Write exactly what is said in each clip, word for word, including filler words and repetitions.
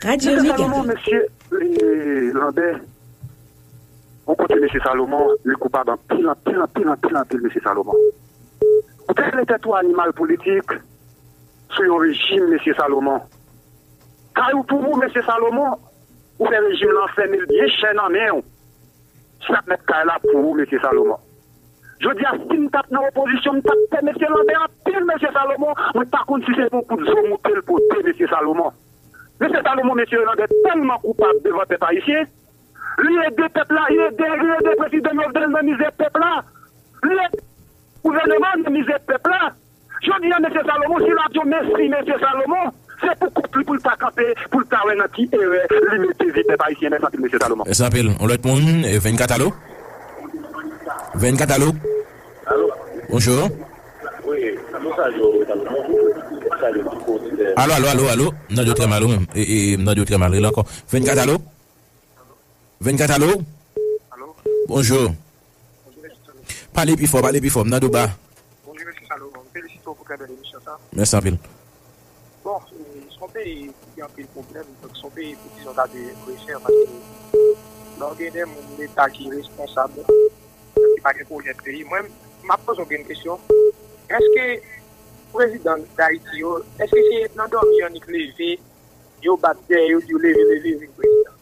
Radyo Mesye Salomon, Mega. Mesye, eh, Lanbè, yon kote, mesye Salomon, li koupab anpil, anpil, anpil, anpil, anpil, mesye Salomon. Ou te rele tèt ou animal politik sou yon rejim, mesye Salomon. Kay ou pou ou, mesye Salomon, ou fè rejim nan fèmen l byen chè nan men w. Sa k mèt kay la pou ou, mesye Salomon. Jodi a, si m t ap nan opozisyon, m t ap pè mesye Lanbè anpil, mesye Salomon. Mwen pa konn si se pou kout zo moute l pote, mesye Salomon. Mesye Salomon, mesye Lanbè tèlman koupab devan pèp ayisyen. Li ede pèp la, li ede, li ede prezidan Jovenel nan mizè pèp la. Li ede gouvènman nan mizè pèp la. Jodi a, mesye Salomon, si l ap di yon mèsi, mesye Salomon, se pou kont li, pou l ta kanpe, pou l ta wè nan ki erè li mete vi pèp ayisyen. Mèsi anpil, mesye Salomon. Mèsi anpil. On lòt moun, eh, vennkat, alo? Vennkat, alo? Alo? Bonjou. Wi, nou salye w, Salomon. Salye w, Salomon. Alo, alo, alo, alo. M tande w trè mal, ou menm. E, e, m tande w trè mal. Rele ankò. Vennkat, alo? Vennkat, alo? Alo? Bonjou. Bonjou, mesye Salomon. Pale pi fò, pale pi fò, m nan do ba. Bonjou, mesye Salomon. M felisite w pou trè bèl emisyon sa. Mèsi anpil. Bon, e, se yon peyi ki gen anpil pwoblèm, donk se yon peyi pou dizon ta dwe refè, paske lè w gen de moun leta ki responsab, ki pa gen pwojè peyi, mwen, m ap poze w grenn kesyon. Èske prezidan Dayiti yo, èske se nan dòmi annik leve, yo bat dèyè yo, di yo leve, leve, vin prezidan?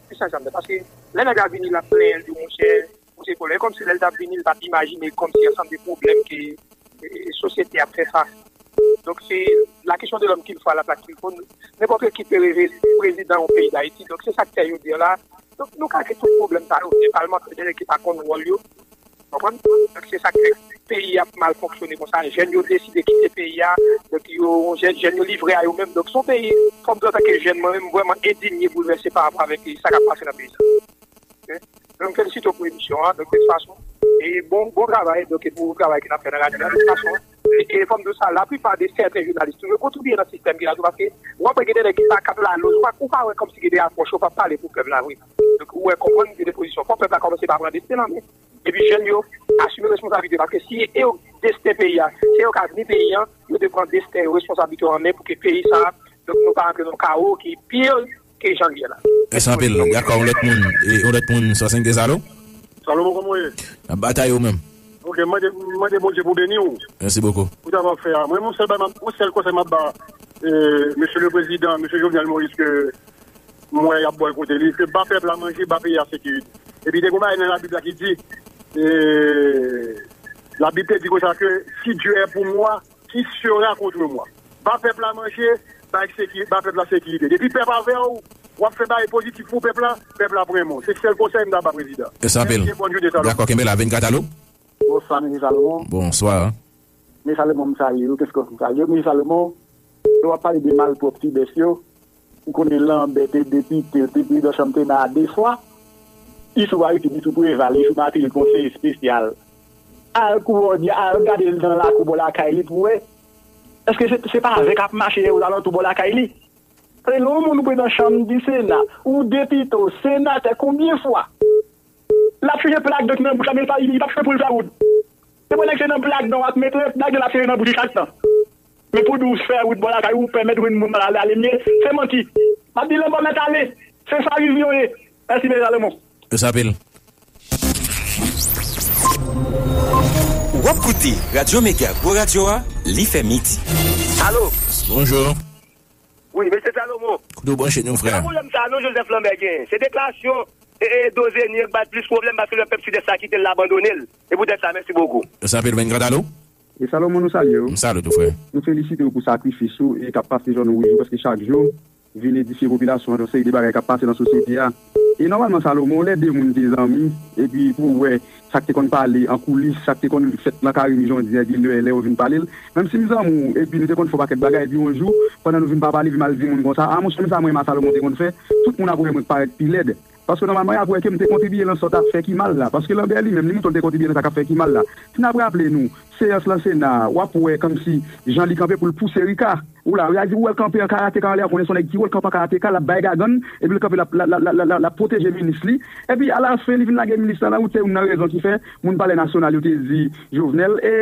Se sa, sa m di. Paske lè nèg la vini, l ap plenyen, l di, monchè, monchè, pwoblèm. E kòmsi lè l t ap vini, l pa t imajine kòmsi ansanm de pwoblèm ke, e, sosyete ap fè fas. Donk, se la question de l'homme qu'il faut à la place qu'il faut. Nenpòt ki te reve prezidan yon peyi Dayiti. Donk, se sa k fè jodi a la. Donk, nou ka gen tout pwoblèm sa yo. Gen palmantè, gen nèg ki pa konn wòl yo. Konprann? Donk, se sa k fè peyi a ap mal fonksyone konsa. Jèn yo deside kite peyi a. Donk, yo, jèn, jèn yo livre a yo menm. Donk, se yon peyi, kòm antanke jèn, mwen menm, m vrèman endinye, boulvèse pa rapò avèk sa k ap pase nan peyi sa. Ok? Donk, m felisite w pou emisyon an. Donk, de tout fason, e bon, bon travay, donk, e pou travay ke n ap fè nan radyo a, de tout fason. E, e fò m di w sa, laplipa de sèten jounalis tou, yo kontribye nan sistèm ki la tou, paske w ap wè gen de nèg ki pa, k ap laloz, ou pa, ou pa wè kòmsi gen de apwòch, yo pa pale pou pèp la vre. Donk, ou wè, konprann gen de pozisyon. Fò pèp la kòmanse pa pran desten nan men. Epi jèn yo asime responsablite, paske si e yo desten peyi a, se yo ka vini peyi an, yo te pran desten yo, responsablite yo an men pou ke peyi sa a, donk, nou pa rantre nan kawo ki pi ke jan l ye la. Mèsi anpil. Dakò, yon lòt moun, e, yon lòt moun, swasannde-kenz, alo? Salomon, kòman w ye? N ap batay ou menm. Ok, m mande, m mande Bondye pou beni w. Mèsi bokou. Pou sa w ap fè a. Mwen, yon sèl bagay m ap, yon sèl konsèy m ap ba, e, mesye le prezidan, mesye Jovenel Moïse, ke m wè y ap bòykote li, ke ba pèp la manje, ba peyi a sekirite. Epi, te gen yon bagay nan Labib la ki di, e, Labib te di konsa ke, si Dieu est pour moi, qui sera contre moi? Ba pèp la manje, bay seki-, ba pèp la sekirite. Depi pèp avè w, w ap fè bagay pozitif pou pèp la, pèp la ap renmen w. Se sèl konsèy m ta ba prezidan. Mèsi anpil. Mèsi, bòn jounen, Salomon. Dakò, kenbe la, vennkat, alo? Bonswa, mesye Salomon. Bonswa. Mesye Salomon, m salye w, Keskòf, m salye w. Mesye Salomon, lè w ap pale de malpwòpte bèf yo, ou konnen Lanbè te depite, l te prezidan chanm Sena a de fwa. Li sou Aristide, li sou Preval, li sou Martelly, konseye espesyal. Al kou bò, al gade l nan lakou bò lakay li pou wè. Èske se, se pa avè k ap mache ozalantou bò lakay li? Lè yon moun ou prezidan chanm di Sena, ou depite, ou senatè, konbyen fwa l ap chanje plak dent nan bouch la, men li pa, li p ap chanje pou l fè wout? Se pou nèg se nan plak dent w ap mete plak dent l ap chanje nan bouch li chak tan. Men pou di w fè wout bò lakay ou, pèmèt ou jwenn moun malad ale mye, se manti. M ap di lanmò mèt ale. Se sa vizyon ye. Mèsi, mesye Salomon. Mèsi anpil. W ap koute Radyo Mega, gwo radyo a, li fè midi. Alo? Bonjou. Wi, mesye Salomon. Kote w branche nou, frè? Se pa pwoblèm sa non, Joseph Lambert genyen. Se deklarasyon, e, e, Dozeni k bay plis pwoblèm paske lè pèp Sidès la kite l, l abandone l. E poutèt sa, mèsi bokou. Mèsi anpil, vennkat, alo? E Salomon, nou salye w. M salye w tou, frè. Nou felisite w pou sakrifis ou e k ap pase zòn wouj ou, paske chak jou vin edifye popilasyon an, yon seri de bagay k ap pase nan sosyete a. E nòmalman, Salomon, lè de moun te zanmi, epi pou w wè sa k te konn pale an koulis, sa k te konn fèt nan kare m jan w di, epi lè, lè yo vin pale l. Menm si m zanmi w, epi nou te konn fè yon pakèt bagay, epi yon jou, pandan nou vin pa pale, epi m al di moun konsa, a monchè, m sa mwen a Salomon te konn fè, tout moun ap wè mwen k parèt pi lèd. Paske nòmalman, y ap wè ke m te kontribiye nan sa w t ap fè ki mal la. Paske Lanbè li menm, li montre w l te kontribiye nan sa k ap fè ki mal la. Si n ap raple nou, seyans lan Sena a, w ap wè kòmsi jan li kanpe pou l pouse Rika. Ou la, ou a di, ou wè l kanpe an karateka anlè a, konnen se yon nèg ki wè l kanpe an karateka, l ap bay gagann, epi l kanpe, l ap, l ap, l ap, l ap, l ap, l ap pwoteje minis li. Epi, alafen, li vin lage minis lan nan wout, se youn nan rezon ki fè moun Palè Nasyonal yo te di Jovenel, e,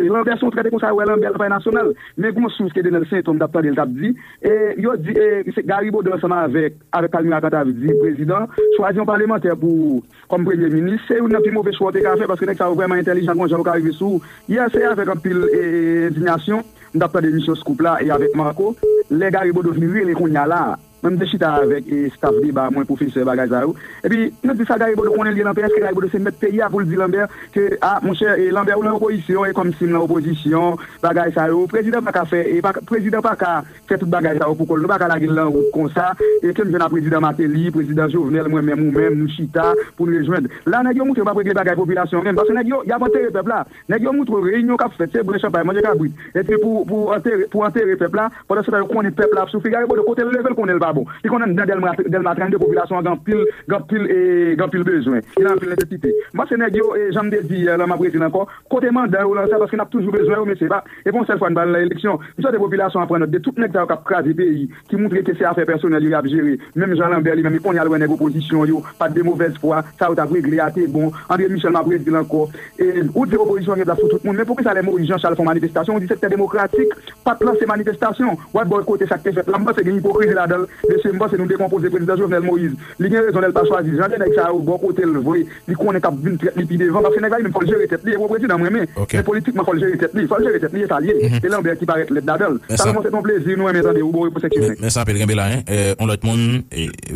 Lambert se yon trèt, e konsa yo wè Lambert nan Palè Nasyonal. Men gon sous ke Denel Sainton, m t ap tande l t ap di, e, yo di, e, se Gary Bodeau ansanm avèk, avèk Palmyra Cantave di prezidan, chwazi yon palmantè pou kòm premye minis, se youn nan pi move chwa w te ka fè, paske nèg sa yo vrèman entèlijan, gon jan yo ka rive sou ou. Yè, se avèk anpil, e, e, endiyasyon, m t ap tande emisyon Scoop la, e avèk Marco, lè Gary Bodeau vin rele kounye a la, mwen m te chita avèk, e, staff deba mwen, pwofesè, bagay sa yo. Epi, nou di sa Gary Bodeau konnen li ye nan P S, ke Gary Bodeau se mèt peyi a pou l di Lambert ke, a, monchè, e, Lambert, ou nan opozisyon, e kòmsi m nan opozisyon, bagay sa yo. Prezidan pa ka fè, e pa, prezidan pa ka fè tout bagay sa yo pou kò l. Nou pa ka lage l nan wout konsa, e ke m jwenn a prezidan Martelly, prezidan Jovenel, mwen menm, ou menm, nou chita pou n rejwenn. La, nèg yo montre yo p ap regle bagay popilasyon an menm, paske nèg yo, y ap antere pèp la. Nèg yo montre w reyinyon k ap fèt, se bwè chanpay, manje kabrit. Epi pou, pou antere, pou antere pèp la, pandan se tan yo konnen pèp la ap soufri. Gary Bodeau, kote l leve, l konnen l pa bon. Li konnen nan Dèlma, Dèlma trannde, popilasyon an gen anpil, gen anpil, e, gen anpil bezwen. Li nan anpil nesesite. M panse nèg yo, e, jan m te di yè lan, m ap redi l ankò, kote manda yo lan sa, paske n ap toujou bezwen yo, mesye. Pa, e pa yon sèl fwa n pral nan eleksyon. M swete popilasyon an pran nòt de tout nèg sa yo k ap kraze peyi, ki montre ke se afè pèsonèl yo y ap jere. Menm jan Lambert li menm, e kounye a l wè nèg opozisyon yo pa t de movèz fwa, sa yo t ap regle a te bon. André Michel, m ap redi l ankò. E, ou di opozisyon an gen plas pou tout moun, men poukisa lè Moïse Jean Charles fè yon manifestasyon, ou di sektè demokratik pa t lanse manifestasyon? W ap bòykote sa k te fèt la. M panse gen ipokrizi ladan l. Mesye, m panse nou dekonpoze prezidan Jovenel Moïse. Li gen rezon lè l pa chwazi jan de nèg sa yo bò kote l vre. Li konnen k ap vin trèt li pi devan, paske nèg la li menm fò l jere tèt li, e pou prezidan m renmen, men politikman fò l jere tèt li, fò l jere tèt li, e sa l ye. E Lambert ki parèt lèd ladan l. Salomon, se t on plezi, nou renmen tande w, bon repo sèk. Mèsi anpil, kenbe la, en. On lòt moun,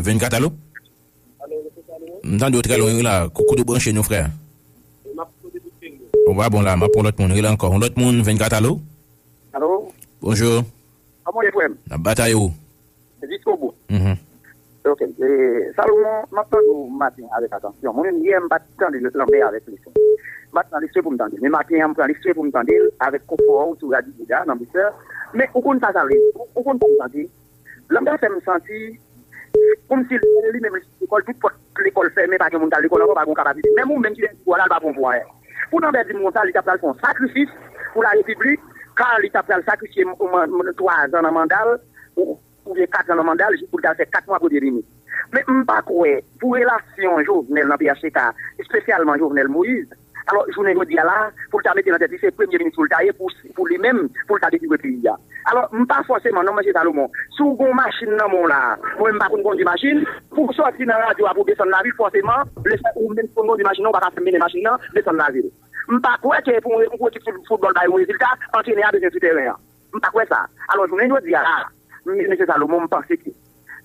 vennkat, alo? M tande w trè lwen, wi, la. Kote w branche nou, frè? Ou pa bon la, m ap pran lòt moun, rele ankò. On lòt moun, vennkat, alo? Alo? Bonjou. Kòman w ye, frè m? N ap batay ou. Jiskobou. Mhm. Ok. E, Salomon, m ap tande w maten avèk atansyon. Mwen menm, yè, m pa t tande Lambert avèk leson. M pa t pran leson pou m tande l. Men maten an, m pran leson pou m tande l avèk konfò ou sou Radi Bouda, nan Bouda. Men ou konn sa sa vle di? Ou, ou konn sa m santi? Lambert fè m santi kòmsi li menm li sot lekòl, tout pòt lekòl fèmen, pa gen moun k al lekòl ankò, pa gen yon kapasite. Menm ou menm ki te di pou al, al pa bon pou anyen. Pou Lambert di m konsa, li t ap pral fè yon sakrifis pou larepiblik, ka li t ap pral sakrifye m, m, m, twa zan nan manda l, ou, oubyen kat zan nan manda l, jis pou l ta fè kat mwa premye minis. Men m pa kwè, pou relasyon Jovenel nan P H T K, espesyalman Jovenel Moïse, alò, jounen jodi a la, pou l ta mete nan tèt li, se premye minis pou l ta ye, pou, pou li menm, pou l ta delivre peyi a. Alò, m pa fòseman, non, mesye Salomon, si w gen yon machin nan men w la, mwen, m pa konn kondui machin, pou w sòti nan radyo a, pou w desann lavil, fòseman, lefèt ou menm ki konn kondui machin nan, ou pa ka fè m mennen machin nan, desann lavil. M pa kwè ke pou yon, yon ekip fout-, foutbòl bay yon rezilta, antrenè a bezwen sou teren an. M pa kwè sa. Alò, jounen jodi a la, m-, mesye Salomon, m panse ke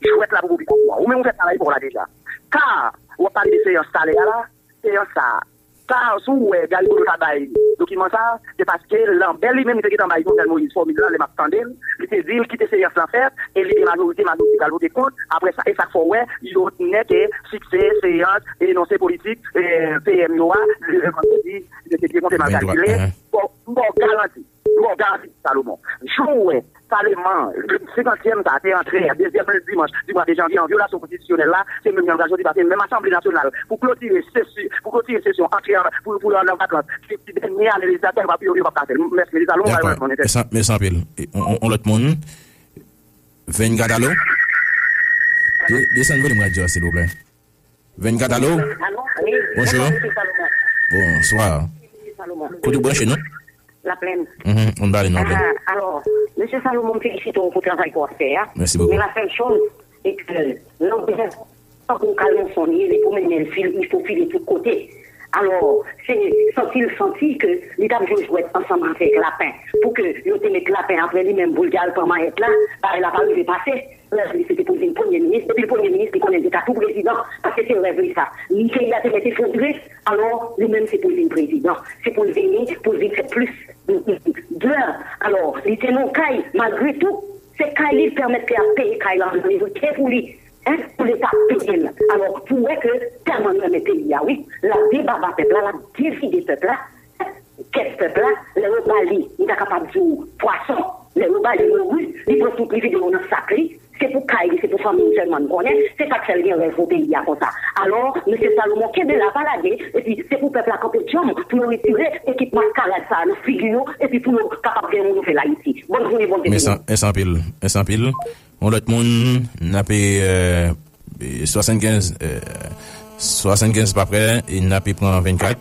jwèt la pou popilasyon an. Ou menm ou fè travay pa w la deja. Ka w ap pale de seyans talè a la, seyans sa a. Sa, si w wè Gary Bodeau ta bay dokiman sa a, se paske Lambert li menm li te gentan bay Jovenel Moïse fòmil lan, lè m ap tande l, li te di l kite seyans lan fèt, e li gen majorite, majorite pral vote kont, apre sa, e sa k fè w wè, yo nèk e fikse seyans, enonse politik, e, P M yo a, le vandredi, mesye Dieu konte mal kalkile, bon, bon, garanti. M ba w garanti, Salomon. Jou w wè Paleman, senkantyèm sa a, te antre a dezyèm dimanch di mwa de janvye an vyolasyon konstitisyonèl la, se menm jan l pral soti, paske menm Asanble Nasyonal, pou klotire sesi-, pou klotire sesyon, antre an, pou, pou yo al an vakans, se ti dènye ane lejislatè, yo p ap, yo p ap ka fè l. Mèsi, Salomon, pa reponn mwen. Mèsi, mèsi anpil. E, on, on, on lòt moun. Vennkat, alo? De-, desann volim radyo a, silvouplè. Vennkat, alo? Alo, wi. Bonjou. Bonswa, mesye Salomon. Bonswa. Mesye Salomon. Kote w branche nou? Laplèn. Mhm, ou pale nou anpil. Ah, alò, mesye Salomon, m felisite w pou travay ke w ap fè a. Mèsi bokou. Men la sèl choz, se ke Lambert, tankou Kalonson li ye, li pwomennen l, li fofile tout kote. Alò, se santi l santi ke li t ap jwe jwèt ansanm avèk Lapen, pou ke yo te met Lapen apre li menm pou l te al pran mayèt la, bagay la pa rive pase. Rèv li, se te pou l vin premye minis. Depi l premye minis, li konnen l te ka tou prezidan, paske se rèv li sa. Li, peyi a te mèt efondre, alò, li menm, se pou l vin prezidan. Se pou l vini, pou l vin fè plis dè. Alò, li te nan yon kay, malgre tou, se kay li, l pèmèt ke y ap peye kay la an priyorite pou li, en, pou Leta peye l. Alò, pou w wè ke tèlman l renmen peyi a, wi, l ap debaba pèp la, l ap devide pèp la, kèt pèp la, lè yo ba li, m ta kapab di w pwason, lè yo ba li mori, li pran tout, li vide yo nan sak li, Se pou kay li, se pou fanmi l sèlman n konnen, se sa k fè l gen rèv pou peyi a konsa. Alò, mesye Salomon, kenbe la, pa lage, epi se pou pèp la kanpe djanm pou yo retire ekip maskarad sa a nan figi yo, epi pou yo kapab gen yon nouvèl Ayiti. Bòn jounen, bon debri. Mèsi anpil, mèsi anpil. Yon lòt moun, n ape, euh, swasannkenz, euh, swasannkenz pa prè, e n ape pran vennkat.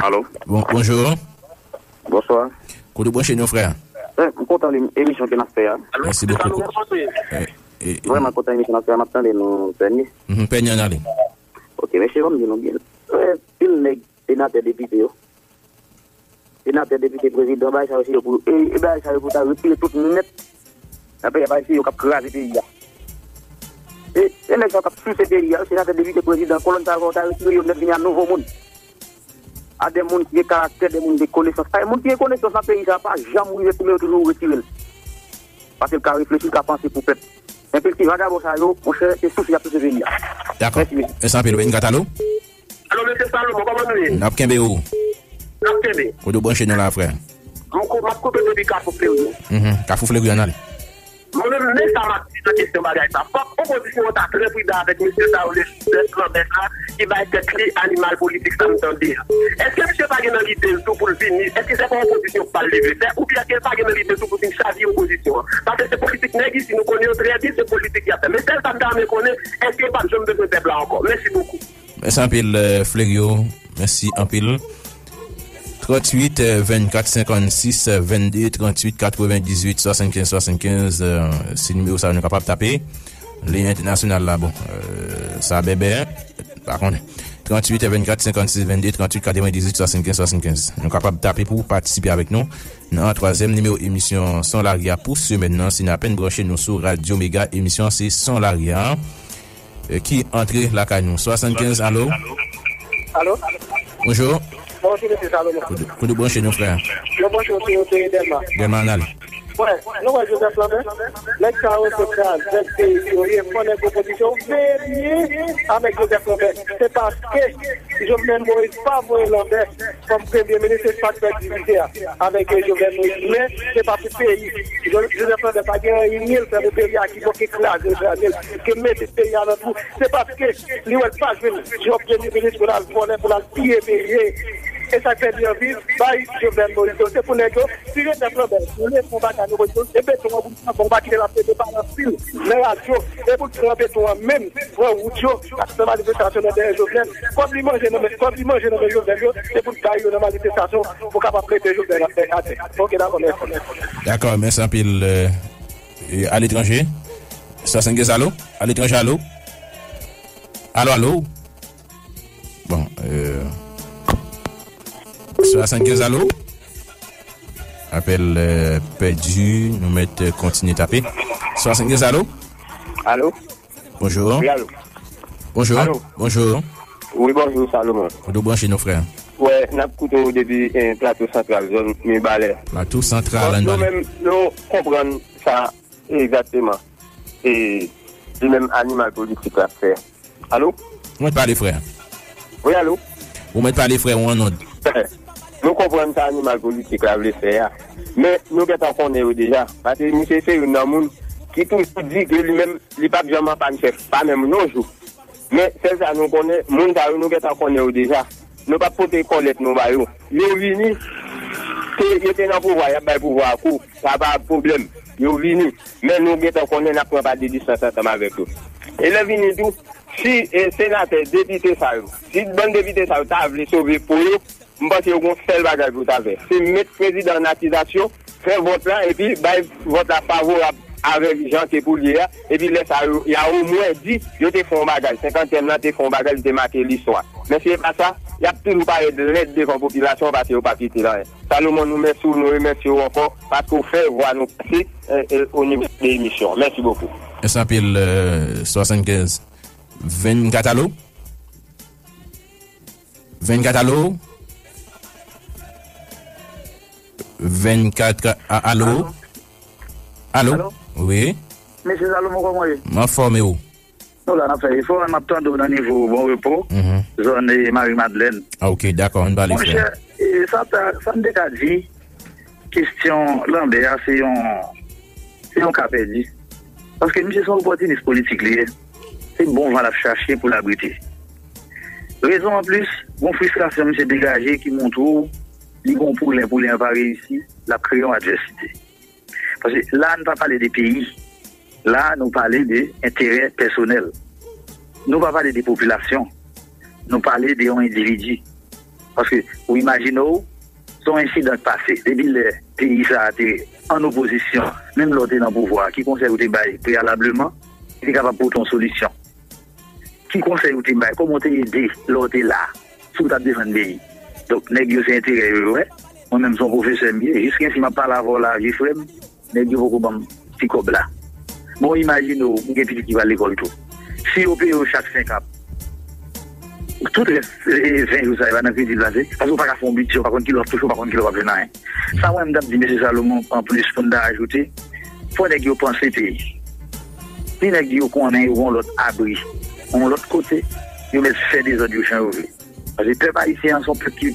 Alo. Bon, bonjou. Bonswa. Kote w branche nou, frè? Eh, m kontan li, emisyon ke n ap fè a. Mèsi bokou. Eh, eh, Vrèman kontan emisyon n ap fè a, m ap tande nou, Pènye. Mhm, Pènye, ann ale. Ok, mesye, ban m di nou byen. Eh, pil nèg, senatè, depite yo. Senatè, depite, prezidan, bagay sa yo, se yo pou, e, e bagay sa yo pou ta retire tout nèt. Nan peyi a, bagay se yo k ap kraze peyi a. E, e nèg sa yo k ap souse peyi a, senatè, depite, prezidan, kolòn sa yo, ta retire yo nèt, vini a nouvo moun. A de moun ki gen karaktè, de moun gen konesans. Paske moun ki gen konesans nan peyi sa a pa janm rive pou yo toujou retire l. Paske l ka reflechi, l ka panse pou pèp. Enpil ti vagabon sa yo, monchè, se souse y ap souse peyi a. Dakò. Mèsi, mesye. Mèsi anpil. Vennkat, alo? Alo, mesye Salomon, kòman nou ye? N ap kenbe ou. N ap kenbe. Kote w branche nou la, frè? M kou-, m ap koute depi Kafou Fleri. Mhm. Kafou Fleri, ann ale. Mwen menm, men sa m ap di nan kesyon bagay sa. Fòk opozisyon an ta trè pridan avèk mesye sa yo, Joseph Lambert la, ki bay tèt li animal politik sa m tande a. Èske misye pa gen nan lide l tou pou l vini? Èske se pa opozisyon k pral leve fè? Oubyen èske l pa gen nan lide l tou pou l vin chavire opozisyon an? Paske se politik nèg isi, nou konnen yo trè byen, se politik y ap fè. Men sèl sa m ta renmen konnen, èske yo p ap janm bezwen pèp la ankò? Mèsi bokou. Mèsi anpil, euh, Flerio. Mèsi anpil. Tranntuit, euh, vennkat, senkannsis, vennde, tranntuit, katrevendizuit, swasannkenz, swasannkenz, euh, se nimewo sa a nou kapab tape. Liy entènasyonal la, bon, euh, sa bèbè, pa konnen. Tranntuit, vennkat, senkannsis, vennde, tranntuit, katrevendizuit, swasannkenz, swasannkenz. Nou kapab tape pou patisipe avèk nou nan twazyèm nimewo emisyon Son Lari a pou semèn nan, si n apèn branche nou sou Radyo Mega, emisyon se Son Lari a. Eh, ki antre lakay nou. Swasannkenz, alo? Alo? Bonjou. Bonjou, mesye Salomon. Kote, kote w branche nou, frè? Mwen branche sou wote Dèlma. Dèlma, ann ale. Wè, nou wè Joseph Lambert? Nèg sa yo se krazèt peyi yo ye, fò nèg opozisyon yo veye byen avèk Joseph Lambert. Se paske Jovenel Moïse pa voye Lambert kòm premye minis, se sa k fè divizyon an avèk Jovenel Moïse. Men, se pa pou peyi. Jo-, Joseph Lambert pa gen anyen l fè pou peyi a, kidonk kraze l, kraze l, ke mete peyi a nan twou. Se paske li wè l pa jwenn djòb premye minis pou l al vòlè, pou l al piye peyi. E sa k fè li anvi bay Jovenel Moïse yo. Se pou nèg yo, si Joseph Lambert vle fè yon bagay nan opozisyon, se beton an pou l pran, bon, pa kite l ap pete pale anpil nan radyo. E pou l pran beton an menm, pran wout yo, ap fè manifestasyon nan dèyè Jovenel. Kòb li manje nan men, kòb li manje nan men Jovenel yo, se pou l bay yo nan manifestasyon pou kapab mete Jovenel atè, atè. Ok, dakò, mèsi. Dakò, mèsi anpil, euh, e aletranje. Swasannkenz, alo? Aletranje, alo? Alo, alo? Bon, euh, swasannkenz, alo? Apèl, euh, pèdi, nou mèt, euh, kontinye tape. Swasannkenz, alo? Alo? Bonjou. Wi, alo. Bonjou. Alo. Bonjou. Wi, bonjou, Salomon. Kote w branche nou, frè? Wè, n ap koute w depi, eh, Plato Santral, zòn Mibalè. Plato Santral, ann ale. Nou menm, nou konprann sa egzakteman. E li menm animal politik la ap fè. Alo? Ou mèt pale, frè. Wi, alo? Ou mèt pale, frè, ou an nòd. Frè, nou konprann sa animal politik la vle fè a. Men nou gentan konnen yo deja. Paske misye se youn nan moun ki toujou di ke li menm, li p ap janm anpann chèf. Pa menm yon jou. Men sèl sa nou konnen, moun sa yo, nou gentan konnen yo deja. Nou p ap pote kòlèt nou ba yo. Yo vini, se, yo te nan pouvwa, y ap bay pouvwa a kou. Sa pa pwoblèm. Yo vini. Men nou gentan konnen n ap pran pa de distans ansanm avèk yo. E lè vini tou, si, eh, senatè, depite sa yo, si bann depite sa yo ta vle sove po yo, m panse yo gon sèl bagay pou yo ta fè. Se met prezidan an nan akizasyon, fè vòt la, epi bay vòt la favorab avèk jan ke pou l ye a, epi lè sa yo, y a omwen di, yo te fè yon bagay, senkantyèm lan te fè yon bagay, li te make listwa. Men si se pa sa, y ap toujou parèt lèd devan popilasyon paske yo p ap itil anyen. Salomon, nou mèsi w, nou remèsye w ankò, paske w fè vwa nou pase, eh, eh, o nivo de emisyon. Mèsi bokou. Mèsi anpil, eh, swasannkenz. Vennkat, alo? Vennkat, alo? Vennkat, a-, alo? Alo? Alo? Wi? Mesye Salomon, kòman w ye? M anfòm, e ou? Nou la, n ap fè efò, m ap tande w nan nivo Bon Repo, mhm, zòn, eh, Mari Madlèn. Ah, ok, dakò, ann pale, frè. Monchè, eh, sa ta, sa m te ka di, kesyon Lanbè a, se yon, se yon ka pèdi. Paske misye se yon opòtinis politik li ye. Se bon van l ap chache pou l abrite. Rezon anplis, gon fristrasyon misye degaje ki montre w li gon pwoblèm pou li an pa reyisi, l ap kreye yon advèsite. Paske la, nou pa pale de peyi. La, nou pale de enterè pèsonèl. Nou pa pale de popilasyon. Nou pale de yon endividi. Paske, ou imajine w, se yon ensidan k pase. Depi lè peyi sa a te an opozisyon, menm lè w te nan pouvwa, ki konsèy ou te bay preyalableman ki te kapab pote yon solisyon? Ki konsèy ou te bay? Kòman w te ede lè w te la? Si w t ap defann peyi. Donk, nèg yo se enterè yo yo wè. Mwen menm se yon pwofesè m ye. Jiskensi m ap pale avè w la, vye frè m, nèg yo poko ban m ti kòb la. Bon, imajine w, m gen pitit ki pral lekòl tou. Si yo peye w chak senkap, tout rès, e, ven jou sa yo pa nan kredi l pase, paske w pa ka fè yon bidjè, w pa konn kilè w ap touche, w pa konn kilè w ap jwenn anyen. Sa mwen m t ap di mesye Salomon anplis pou n ta ajoute, fò nèg yo panse peyi. Si nèg yo konnen yo gen yon lòt abri, yon lòt kote, yo mèt fè dezòd yo jan yo vle. Paske pèp ayisyen an se yon pèp ki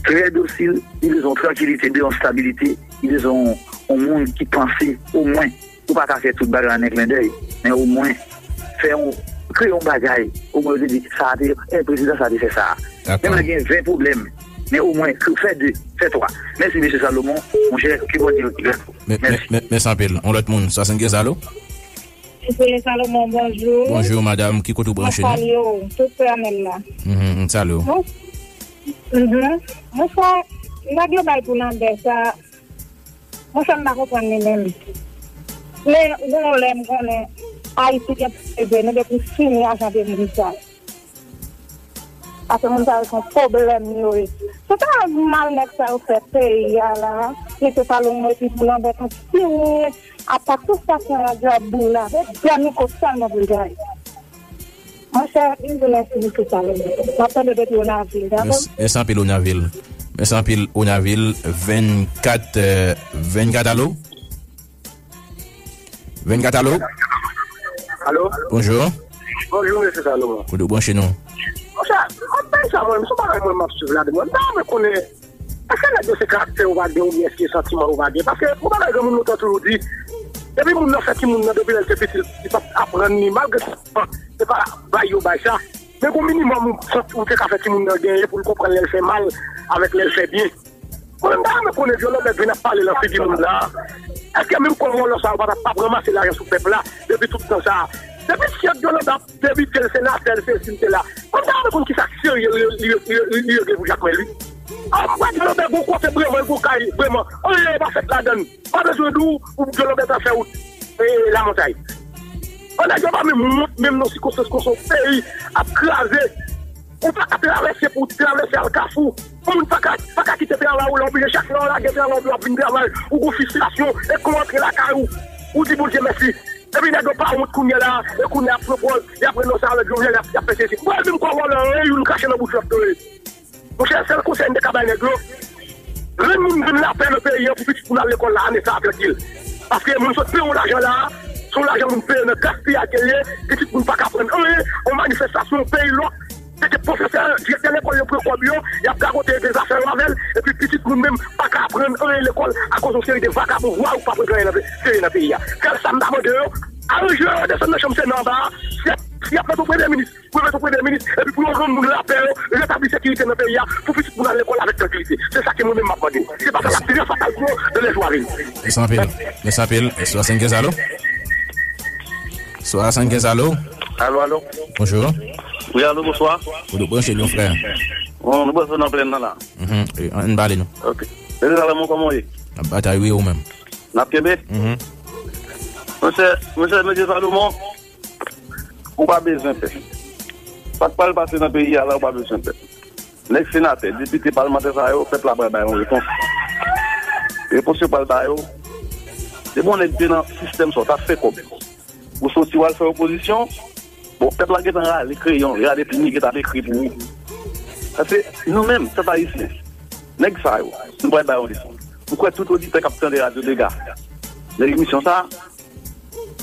trè dosil, li bezwen trankilite, li bezwen stabilite, li bezwen yon, yon moun ki panse omwen. Ou pa ka fè tout bagay an en klen dèy, men omwen fè yon, kreye yon bagay, omwen yo te di, sa a te, e prezidan sa a te fè sa a. Menm lè gen ven pwoblèm, men omwen fè de, fè twa. Mèsi, mesye Salomon, monchè, ke Bondye gade w. Mèsi. Mèsi anpil. Yon lòt moun, swasannkenz, alo? Mesye Salomon, bonjou. Bonjou, madanm. Ki kote w branche nou? Mwen salye w, tout pèmèl la. Mhm, m salye w. Mwen, mhm. Mwen fè, nèg yo bay pou Lambert sa, mwen fè m pa konprann li menm. Men, gon lè m konnen Ayiti gen pwoblèm, nou gen pou fini ajan de moun sa. Paske moun sa yo se yon pwoblèm yo ye. Se pa mal nèg sa yo fè peyi a la, mesye Salomon epi pou Lambert kontinye atak tout stasyon radyo ap boule avèk grann mikwo sèlman pou l gaye. Monchè, m di mèsi mesye Salomon. M ap tande depi Onavil, dakò? Mèsi, mèsi anpil Onavil. Mèsi anpil Onavil. Vennkat, euh, vennkat, alo? Vennkat, alo? Alo? Bonjou. Bonjou, mesye Salomon. Kote w branche nou? Monchè, mwen bay sa mwen, se yon bagay mwen m ap swiv la de mwen. M ta renmen konnen, èske nèg yo se karaktè yo pa gen oubyen èske se santiman yo pa gen? Paske yon bagay granmoun lontan toujou di, depi moun nan fè timoun nan, depi lè l te piti, li p ap aprann li, malgre se pa bay yo bay sa. Men gon minimòm ou, ou te ka fè timoun nan genyen pou l konprann lè l fè mal avèk lè l fè byen. Mwen menm, m ta renmen konnen Dyòlòbèt vin ap pale lan figi moun la. Èske menm kò vòlò sa yo pa t ap, p ap ranmase lajan sou pèp la depi tout tan sa a? Depi syèk Dyòlòbèt ap debite l, senatè l, sesi l, sela. Mwen ta renmen konn kisa k serye li, li, li, li, li regle pou Jakmèl, wi. A, m kwè Dyòlòbèt gon kote Breman, gon kay Breman. Anyen pa fèt ladann. Pa bezwen di w pou Dyòlòbèt al fè wout, e, Lamontay. An nèg yo pa menm wont menm nan sikonstans konsa, yon peyi ap kraze. Ou pa ka travèse pou w travèse al Kafou. Yon moun pa ka, pa ka kite travay ou la, oblije chak lè w lage travay ou, w ap vin travay, ou gon fristrasyon, e kon w antre lakay ou, ou di Bondye mèsi. Epi nèg yo pa wont kounye a la, e kounye a ap pran pòz, y ap renonse avèk Jovenel, y ap, y ap fè sesi. Mwen menm kò vòlò, anyen youn kache nan bouch lòt yo ye. Monchè, sèl konsèy m te ka bay nèg yo, rann moun, rann lapè nan peyi an pou pitit moun al lekòl la, ane sa a trankil. Paske moun sot peye yon lajan la, se yon lajan moun peye nan gaspiyaj ke l ye, pitit moun pa ka aprann anyen, yon manifestasyon, yon peyi lòk, se te pwofesè, direktè lekòl yo pran kòb yo, y ap gagote de zafè yo avè l, epi pitit moun menm pa ka aprann anyen lekòl akoz yon seri de vagabon vwayou k pa pran anyen nan pe-, serye nan peyi a. Sèl sa m ta mande yo, aranje yo, desann nan chanm Sena anba a, si y ap, si y ap mete yon premye minis, pou yo mete yon premye minis, epi pou yo rann moun lapè yo, retabli sekirite nan peyi a, pou pitit moun al lekòl avèk trankilite. Se sa ke mwen menm m ap mande. Se pa sa l ap trè fatal pou yo nan lè jou a vini. Mèsi anpil. Mèsi anpil. Swasannkenz, alo? Swasannkenz, alo? Alo, alo? Bonjou. Wi, alo, bonswa. Ou nou branche nou, frè. Bon, nou branche nan plèn nan la. Mhm. E, ann pale nou. Ok. Mesye Salomon, kòman w ye? N ap batay, wi, ou menm? N ap kenbe? Mhm. Monchè, monchè, mesye Salomon, ou pa bezwen pè. Sa k pral pase nan peyi a la, ou pa bezwen pè. Nèg senatè, depite, palmantè sa yo, pèp la pral ba yo yon repons. Repons yo pral ba yo, depi yon nèg te nan sistèm sa, w t ap fè kòb. Ou soti w al fè opozisyon, bon, pèp la gentan rale kreyon, rale plim, li gentan ap ekri pou ou. Paske nou menm, pèp ayisyen, nèg sa yo, nou pral ba yo leson. M kwè tout oditè k ap tande Radyo Dega nan emisyon sa a,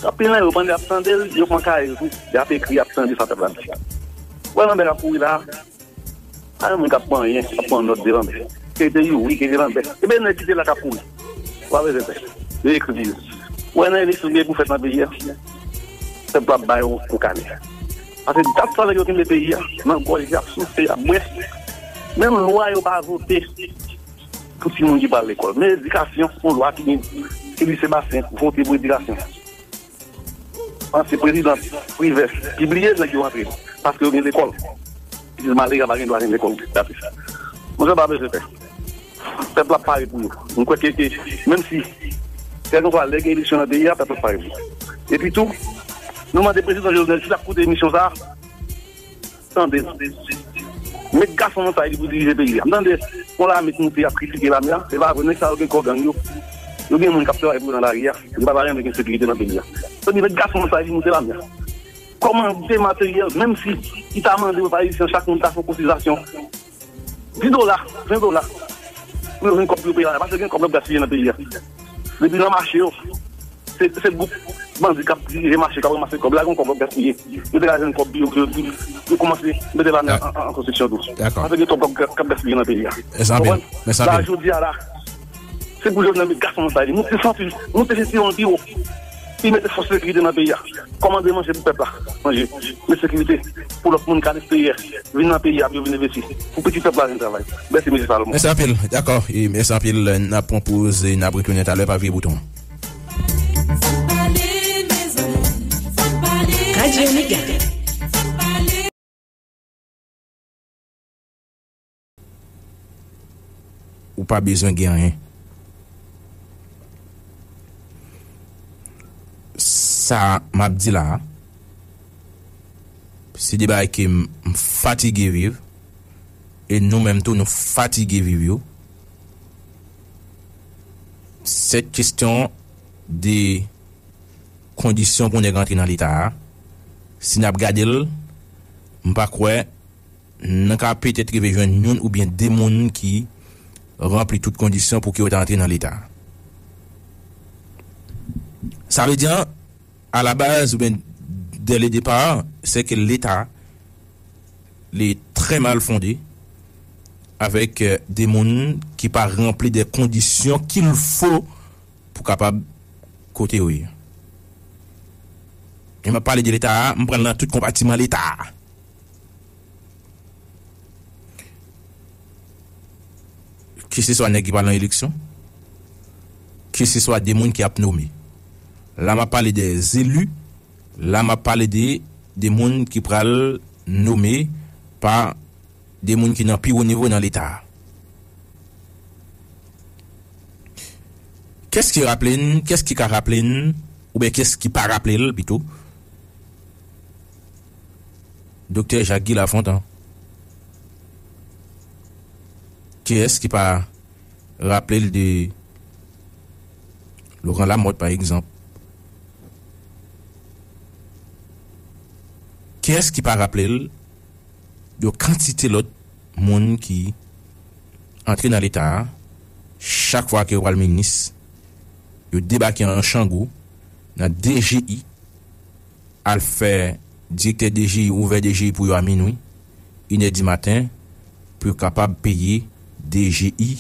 anpil nan yo pandan y ap tande l, yo pran kaye yo tou, y ap ekri, y ap tande sa pèp la di. Ou wè Lanbè k ap kouri la a, pa gen moun k ap pran anyen, k ap pran nòt de Lanbè. Ke te Youri, ke te Lanbè. Ebyen, nèg ki te la k ap kouri. Ou pa bezwen pè. Yo ekri pou yo. Wè nan eleksyon gen pou fèt nan peyi a, pèp la ap ba yo kou kale. Paske dat sa nèg yo kenbe peyi a nan gòj, y ap souse, y ap bwè. Menm lwa yo pa vote pou timoun ki pa al lekòl. Men edikasyon, se yon lwa ki gen, ki li Sebasten vote pou edikasyon. Ansyen prezidan Privè pibliye nèg yo antre paske yo gen lekòl. Pitit malere a pa gen dwa jwenn lekòl gratis. Monchè, pa bezwen pè. Pèp la ap pare pou yo. M kwè ke, ke menm si, kèlkanswa lè gen eleksyon nan peyi a, pèp la ap pare pou yo. Epi tou, nou mande prezidan Jovenel si l ap koute emisyon sa a, tande l. Met gason nan sa li pou dirije peyi a. M tande yon lame ki moute ap kritike lame a. Se pa vre, nèg sa yo gen kò gang yo. Yo gen moun k ap travay pou yo nan lari a. Yo pa ta renmen gen sekirite nan peyi a. Tande met gason nan sa li moute lame a. Kòmande materyèl, menm si li ta mande pèp ayisyen chak moun ta fè yon kotizasyon. Dis dola, ven dola. Pou yo jwenn kòb pou yo peye la, paske gen kòb k ap gaspiye nan peyi a. Depi nan mache yo, se, se gwoup bandi k ap dirije mache, k ap ranmase kòb la, gen kòb k ap gaspiye. Yo te ka jwenn kòb yo, yo, yo, yo kòmanse mete lame an, an, an konstriksyon tou. Dakò. Paske gen twòp kòb k ap, k ap gaspiye nan peyi a. Mèsi anpil. Konprann? Mèsi anpil. La, jodi a la, se pou Jovenel met gason nan sa li. Moute santi, moute sentiwon l pi wo. Li mete fòs sekirite nan peyi a. Kòmande manje pou pèp la. Manje. Met sekirite pou lòt moun k al eksteryè vin nan peyi a pou yo vin envesti. Pou pitit pèp la jwenn travay. Mèsi, mesye Salomon. Mèsi anpil. Dakò. E mèsi anpil. N ap pran poz e n ap retounen talè pa vye bouton. Radyo Mega. Ou pa bezwen gen anyen. Sa m ap di la a, se de bagay ke m, m fatige viv, e nou menm tou, nou fatige viv yo. Sèt kesyon de kondisyon pou nèg antre nan Leta a, si n ap gade l, m pa kwè n ka petèt rive jwenn youn oubyen de moun ki ranpli tout kondisyon pou ke yo ta antre nan Leta. Sa vle di, a la baz oubyen dès le départ, se ke Leta, li trè mal fonde, avèk, euh, de moun ki pa ranpli de kondisyon qu'il faut pou kapab kote yo ye. E m ap pale de Leta a, m pran l nan tout konpatiman Leta a. Keseswa nèg ki pral nan eleksyon, keseswa de moun ki ap nome. La, m ap pale de zeli, la, m ap pale de, de moun ki pral nome pa de moun ki nan pi wo nivo nan Leta a. Kès ki raple n, kès ki ka raple n, oubyen kès ki pa raple l pito, Doktè Jacques Guy Lafontant? Kiyès ki pa raple l de Laurent Lamothe, pa egzanp? Kiyès ki pa raple l de kantite lòt moun ki antre nan Leta a, chak fwa ke yo pral minis, yo debake an changou nan D G I, al fè direktè D G I, ouvè D G I pou yo a minwi, inè di maten, pou yo kapab peye D G I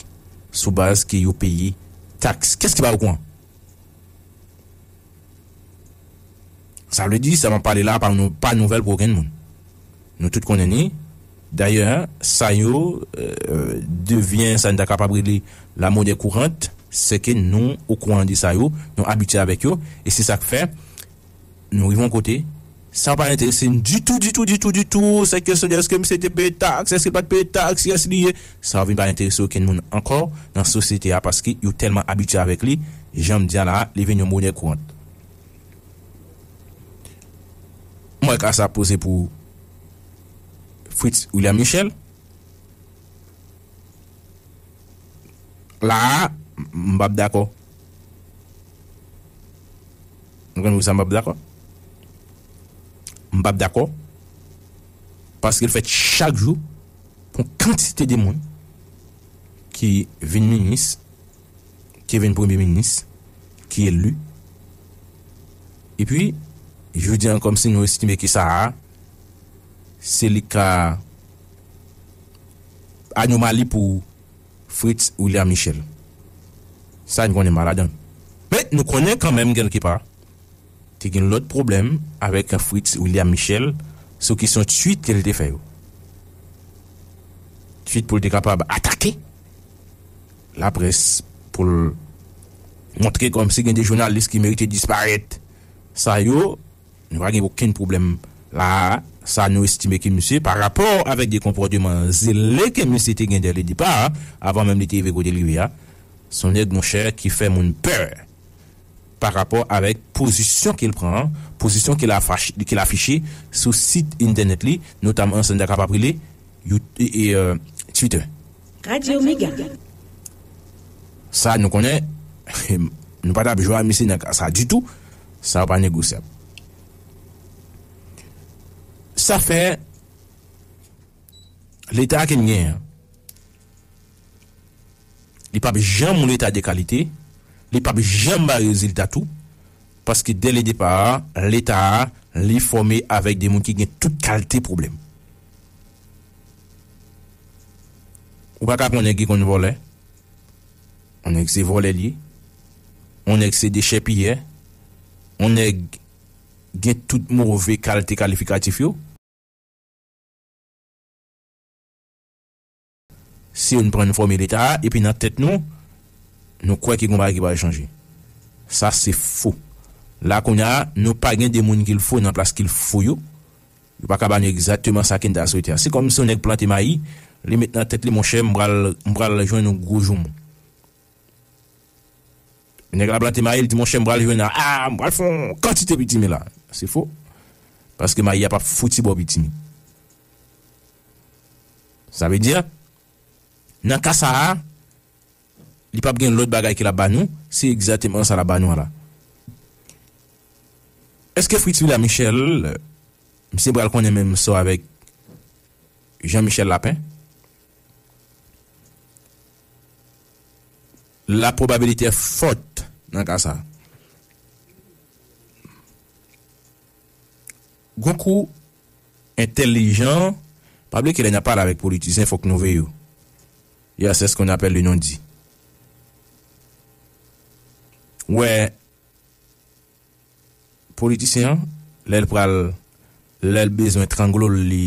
sou baz ke yo peye taks. Kès ki pa okouran? Sa vle di, sa m ap pale la, pa nou, pa nouvèl pou okenn moun. Nou tout konnen li. Dayè, sa yo, euh, devyen, sa n ta kapab rele la monnaie courante, se ke nou okouran de sa yo, nou abitye avèk yo, e se sa k fè, nou rive yon kote, sa pa enterese m ditou, ditou, ditou, ditou, se kesyon de èske misye te peye taks, èske l pa t peye taks, kiyès li ye, sa vin pa enterese okenn moun ankò nan sosyete a, paske yo tèlman abitye avèk li, jan m di a la, li vin yon monnaie courante. M wè ka sa poze pou Fritz William Michel. La a, m p ap dakò. Ou konprann pou sa m p ap dakò? M p ap dakò. Paske l fèt chak jou pou yon kantite de moun ki vin minis, ki vin premye minis, ki eli. Epi, jodi a, kòmsi nou estime ke sa a, se li ka anomali pou Fritz William Michel. Sa n konnen pa ladan l. Men nou konnen kanmenm kèlkepa, te gen lòt pwoblèm avèk Fritz William Michel sou kesyon twit ke l te fè yo. Twit pou l te kapab atake laprès, pou l montre kòmsi gen de jounalis ki merite disparèt. Sa yo, nou pa gen okenn pwoblèm la a. Sa nou estime ke misye, pa rapò avèk de konpòteman zele ke misye te gen dè le depa, avan menm li te rive kote l rive a, se yon nèg, monchè, ki fè moun pè pa rapò avèk pozisyon ke l pran an, pozisyon ke l afache, ke l afiche sou sit entènèt li, notamman sa n ta kapab rele You- e, e, euh, Twitter. Radio Mega. Sa nou konnen, nou pa t ap jwe a misye nan ka sa ditou. Sa yo pa negosyab. Sa fè Leta ke n genyen an, li p ap janm yon Leta de kalite, li p ap janm bay rezilta tou, paske dè le depa, Leta a, li fòme avèk de moun ki gen tout kalite pwoblèm. Ou pa ka pran yon nèg ki konn vòlè, yon nèg se vòlè li ye, yon nèg se dechèpiyè, yon nèg gen tout move kalite kalifikatif yo. Si youn pran fòmi Leta a, epi nan tèt nou, nou kwè ke gen yon bagay ki pral chanje. Sa se fo. La kounye a, nou pa gen de moun ki l fo nan plas ki l fo yo. Yo pa ka ba nou egzakteman sa ke n ta swete a. Se kòmsi yon nèg plante mayi, li met nan tèt li, monchè, m pral, m pral jwenn yon gwo joumou. Nèg la plante mayi, li di, monchè, m pral jwenn la. Ah, m pral fè yon kantite pitimi la. Se fo. Paske mayi a p ap fouti ba w pitimi. Sa vle di, nan ka sa a, li p ap gen lòt bagay ke l ap ba nou, se egzakteman sa l ap ba nou an la. Èske Fritz William Michel, misye pral konnen menm sò avèk Jean Michel Lapin? La probabilité est forte nan ka sa. Gon kou entèlijan, pa bliye ke lè n ap pale avèk politisyen, fòk nou veye yo. Il y a ce qu'on appelle le non-dit. Wè, politisyen an, lè l pral, lè l bezwen trangle w, li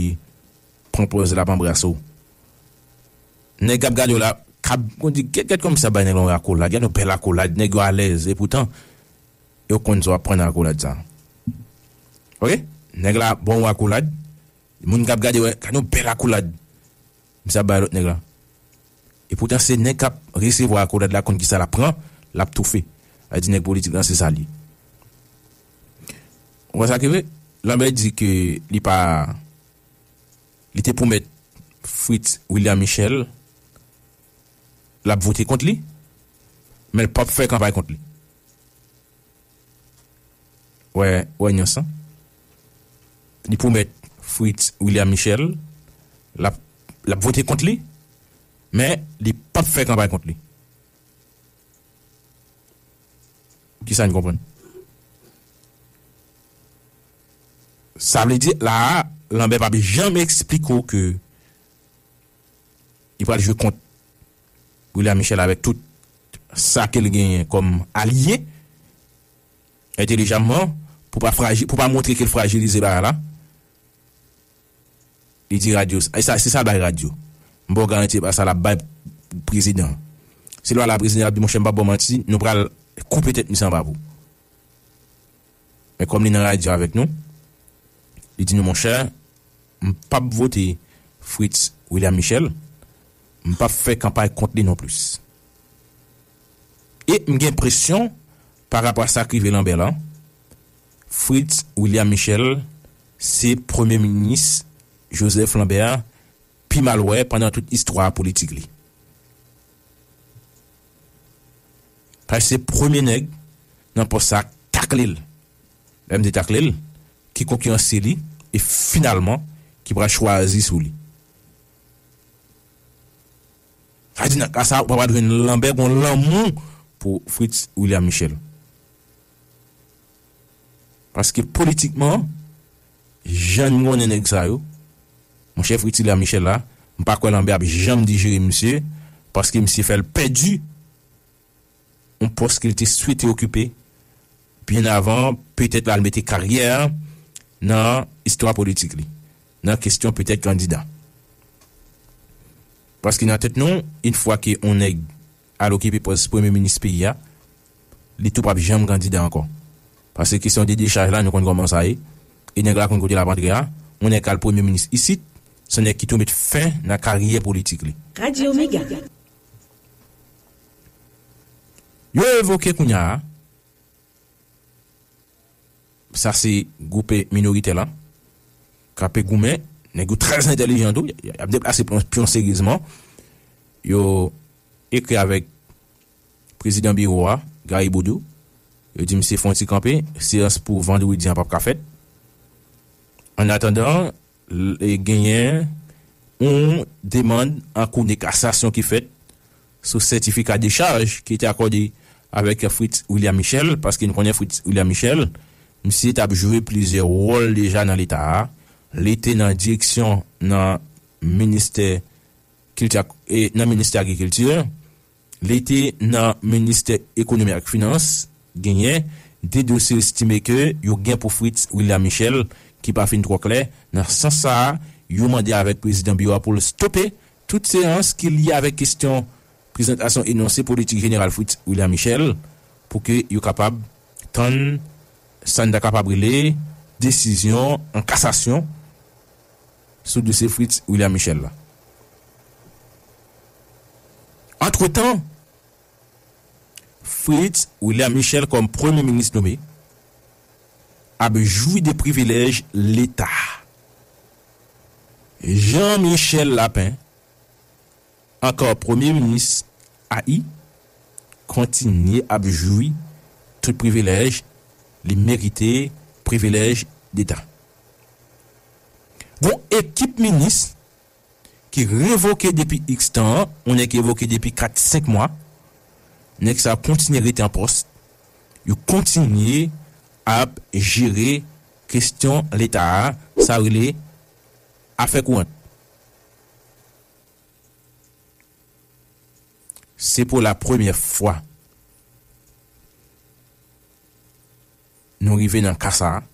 pran pòz l ap anbrase w. Nèg k ap gade w la, k ap, konn di, gèt, gèt kòman misye ap bay nèg la yon akolad, gèt yon bèl akolad, nèg yo alèz, epoutan, yo konn sa w ap pran nan akolad sa. Oke? Nèg la ba w yon akolad, moun k ap gade wè, gade yon bèl akolad misye ap bay lòt nèg la. Epoutan, se nèg k ap resevwa akolad la konn kisa l ap pran, l ap toufe. Sa di nèg politik lan se sa l ye. Ou wè sa k rive? Lambert di ke li pa, li te pwomèt Fritz William Michel l ap vote kont li, men l p ap fè kanpay kont li. Wè, wè nyans lan. Li pwomèt Fritz William Michel l ap, l ap vote kont li, men li p ap fè kanpay kont li. Kisa n konprann? Sa vle di, la a, Lambert p ap janm eksplike w ke li pral jwe kont William Michel avèk tout sa ke l genyen kòm alye, entèlijamman, pou pa fraji-, pou pa montre ke l frajilize bagay la. Li di radyo, e sa, se sa l bay radyo. M ba w garanti, e pa sa l ap bay prezidan. Se lwa la prezidan ap di, monchè, m p ap ba w manti, nou pral koupe tèt misye anba pou. Men kòm li nan radyo avèk nou, li di nou, monchè, m p ap vote Fritz William Michel, m p ap fè kanpay kont li non plis. E m gen enpresyon, pa rapò a sa k rive Lambert lan, Fritz William Michel se premye minis Joseph Lambert pi mal wè pandan tout istwa politik li. Paske se premye nèg nan pòs sa k takle l. Lè m di takle l, ki konkiranse li, e finalman, ki pral chwazi sou li. Sa di nan ka sa, ou pa pral jwenn Lambert gon lanmou pou Fritz William Michel. Paske politikman, jan n konnen nèg sa yo, monchè, Fritz William Michel la, m pa kwè Lambert ap janm dijere misye, paske misye fè l pèdi yon pòs ke l te swete okipe byen avan petèt l al mete karyè nan istwa politik li, nan kesyon petèt kandida. Paske nan tèt nou, yon fwa ke yon nèg al okipe pòs premye minis peyi a, li tou p ap janm kandida ankò. Paske kesyon de dechaj la, nou konn kòman sa ye. E nèg la konn kote l ap antre a. Yon nèg k al premye minis isit, se yon nèg ki tou met fen nan karyè politik li. Radio Mega. Yo evoke kounye a, sa se gwoup minoritè la, k ape goumen, nèg yo trè entèlijan tou, y ap deplase pyon, pyon seryezman. Yo ekri avèk prezidan biwo a, Gary Bodeau. Yo di misye fè yon ti kanpe, seyans pou vandredi an p ap ka fèt. Annatandan, l-, e genyen yon demann an kou de kasasyon ki fèt sou sètifika dechaj ki te akòde avèk Fritz William Michel, paske nou konnen Fritz William Michel, misye t ap jwe plizyè wòl deja nan Leta a. Li te nan direksyon nan ministè kilti ak, e, nan ministè agrikilti, li te nan ministè ekonomi ak finans, genyen de dosye estime ke yo gen pou Fritz William Michel ki pa fin twò klè. Nan sans sa a, yo mande avèk prezidan biwo a pou l stope tout seyans ki lye avèk kesyon prezantasyon enonse politik jeneral Fritz William Michel pou ke yo kapab tann sa n ta kapab rele desizyon an kasasyon sou dosye Fritz William Michel la. Antretan, Fritz William Michel kòm premye minis nome ap jwi de privilèj Leta. Jean Michel Lapin, ankò premye minis A I, kontinye ap jwi tout privilèj li merite, privilèj Deta. Gon ekip minis ki revoke depi iks tan, yon nèg ki revoke depi kat, senk mwa, nèg sa yo kontinye rete an pòs, yo kontinye ap jere kesyon Leta a, sa yo rele afè kourant. Se pou la premyè fwa nou rive nan ka sa a,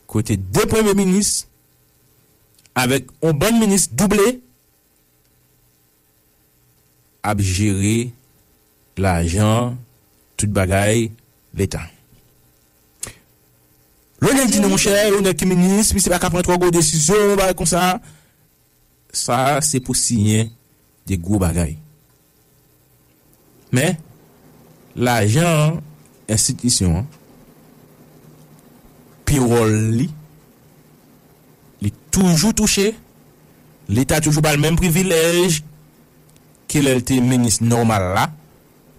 kote de premye minis avèk yon bann minis double ap jere lajan, tout bagay Leta. Lè nèg di non, monchè, yon nèg ki minis, misye pa ka pran twò gwo desizyon, bagay konsa. Sa a se pou siyen de gwo bagay. Men, lajan an, enstitisyon an, pewòl li, li toujou touche, Leta toujou ba l menm privilèj ke lè l te minis nòmal la,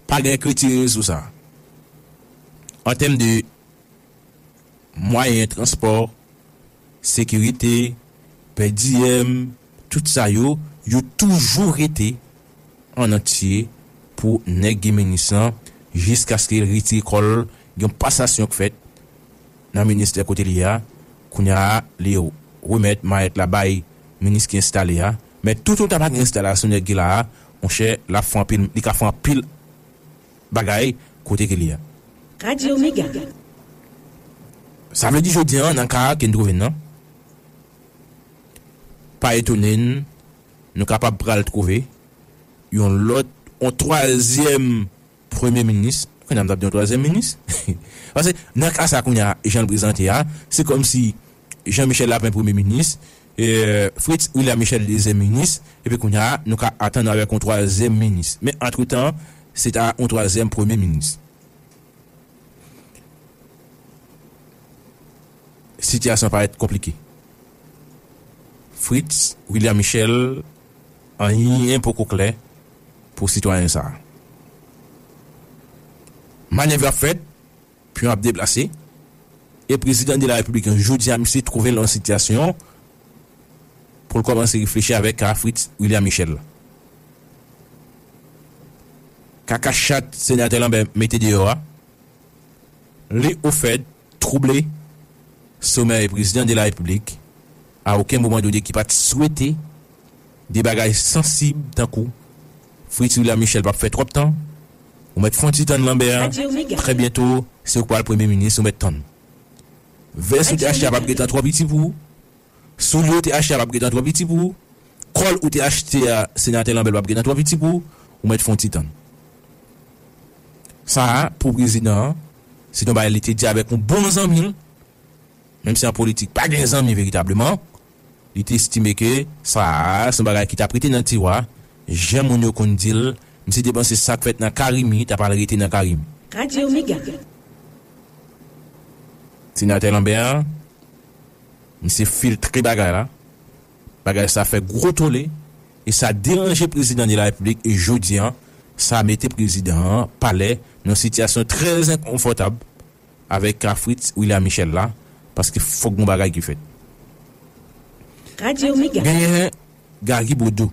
pa gen k retire sou sa. An tèm de mwayen transpò, sekirite, pèdiyèm, tout sa yo, yo toujou rete an antye pou nèg ki minis lan, jiskaske l retire kò l, gen yon pasasyon k fèt nan ministè kote l ye a. Kounye a, li remèt mayèt la bay minis ki enstale a. Men toutotan pa gen enstalasyon nèg ki la a, monchè, l ap fè anpil, li ka fè anpil bagay kote ke li a. Radio Mega. Sa vle di jodi a, nan ka a ke n twouve n nan, pa etone n, nou kapab pral twouve yon lòt, yon twazyèm premye minis. Kounye a m t ap di yon twazyèm minis. Paske nan ka sa kounye a, jan l prezante a, se kòmsi Jean Michel Lapin premye minis, e, Fritz William Michel dezyèm minis, epi kounye a, nou ka atann avèk yon twazyèm minis. Men antretan, se ta yon twazyèm premye minis. Sitiyasyon parèt konplike. Fritz William Michel, anyen poko klè pou sitwayen sa a. Manèv yo ap fèt, pyon ap deplase, e prezidan de la repiblik jodi a, misye twouve l nan sitiyasyon pou l kòmanse reflechi avèk ka Fritz William Michel la. Kaka chat senatè Lambert mete deyò a, li ofèt twouble somè prezidan de la repiblik a okenn moman done ki pa t swete de bagay sansib tankou Fritz William Michel p ap fè twòp tan, Ou mèt fè yon ti tann Lanbè a. Trè byento, se ou k pral premye minis, ou mèt tann. Vès ou te achte a p ap gentan twò piti pou ou. Soulye ou te achte a p ap gentan twò piti pou ou. Kòl ou te achte a, senatè Lanbè, l p ap gentan twò piti pou ou. Ou mèt fè yon ti tann. Sa a, pou prezidan an, se te yon bagay li te di avèk yon bon zanmi l, menm si an politik pa gen zanmi veritableman, li te estime ke sa a, se yon bagay ki t ap rete nan tiwa, jan moun yo konn di l, misye te panse sa k fèt nan Karimi, t ap al rete nan Karimi. Radyo Mega. Senatè Lanbè a, misye filtre bagay la. Bagay sa fè gwo tole, e sa deranje prezidan de la repiblik, e jodi a, sa mete prezidan an palè nan yon sitiyasyon trè enkonfòtab avèk ka Fritz William Michel la, paske fòk gon bagay ki fèt. Radyo Mega. Genyen Gary Bodeau.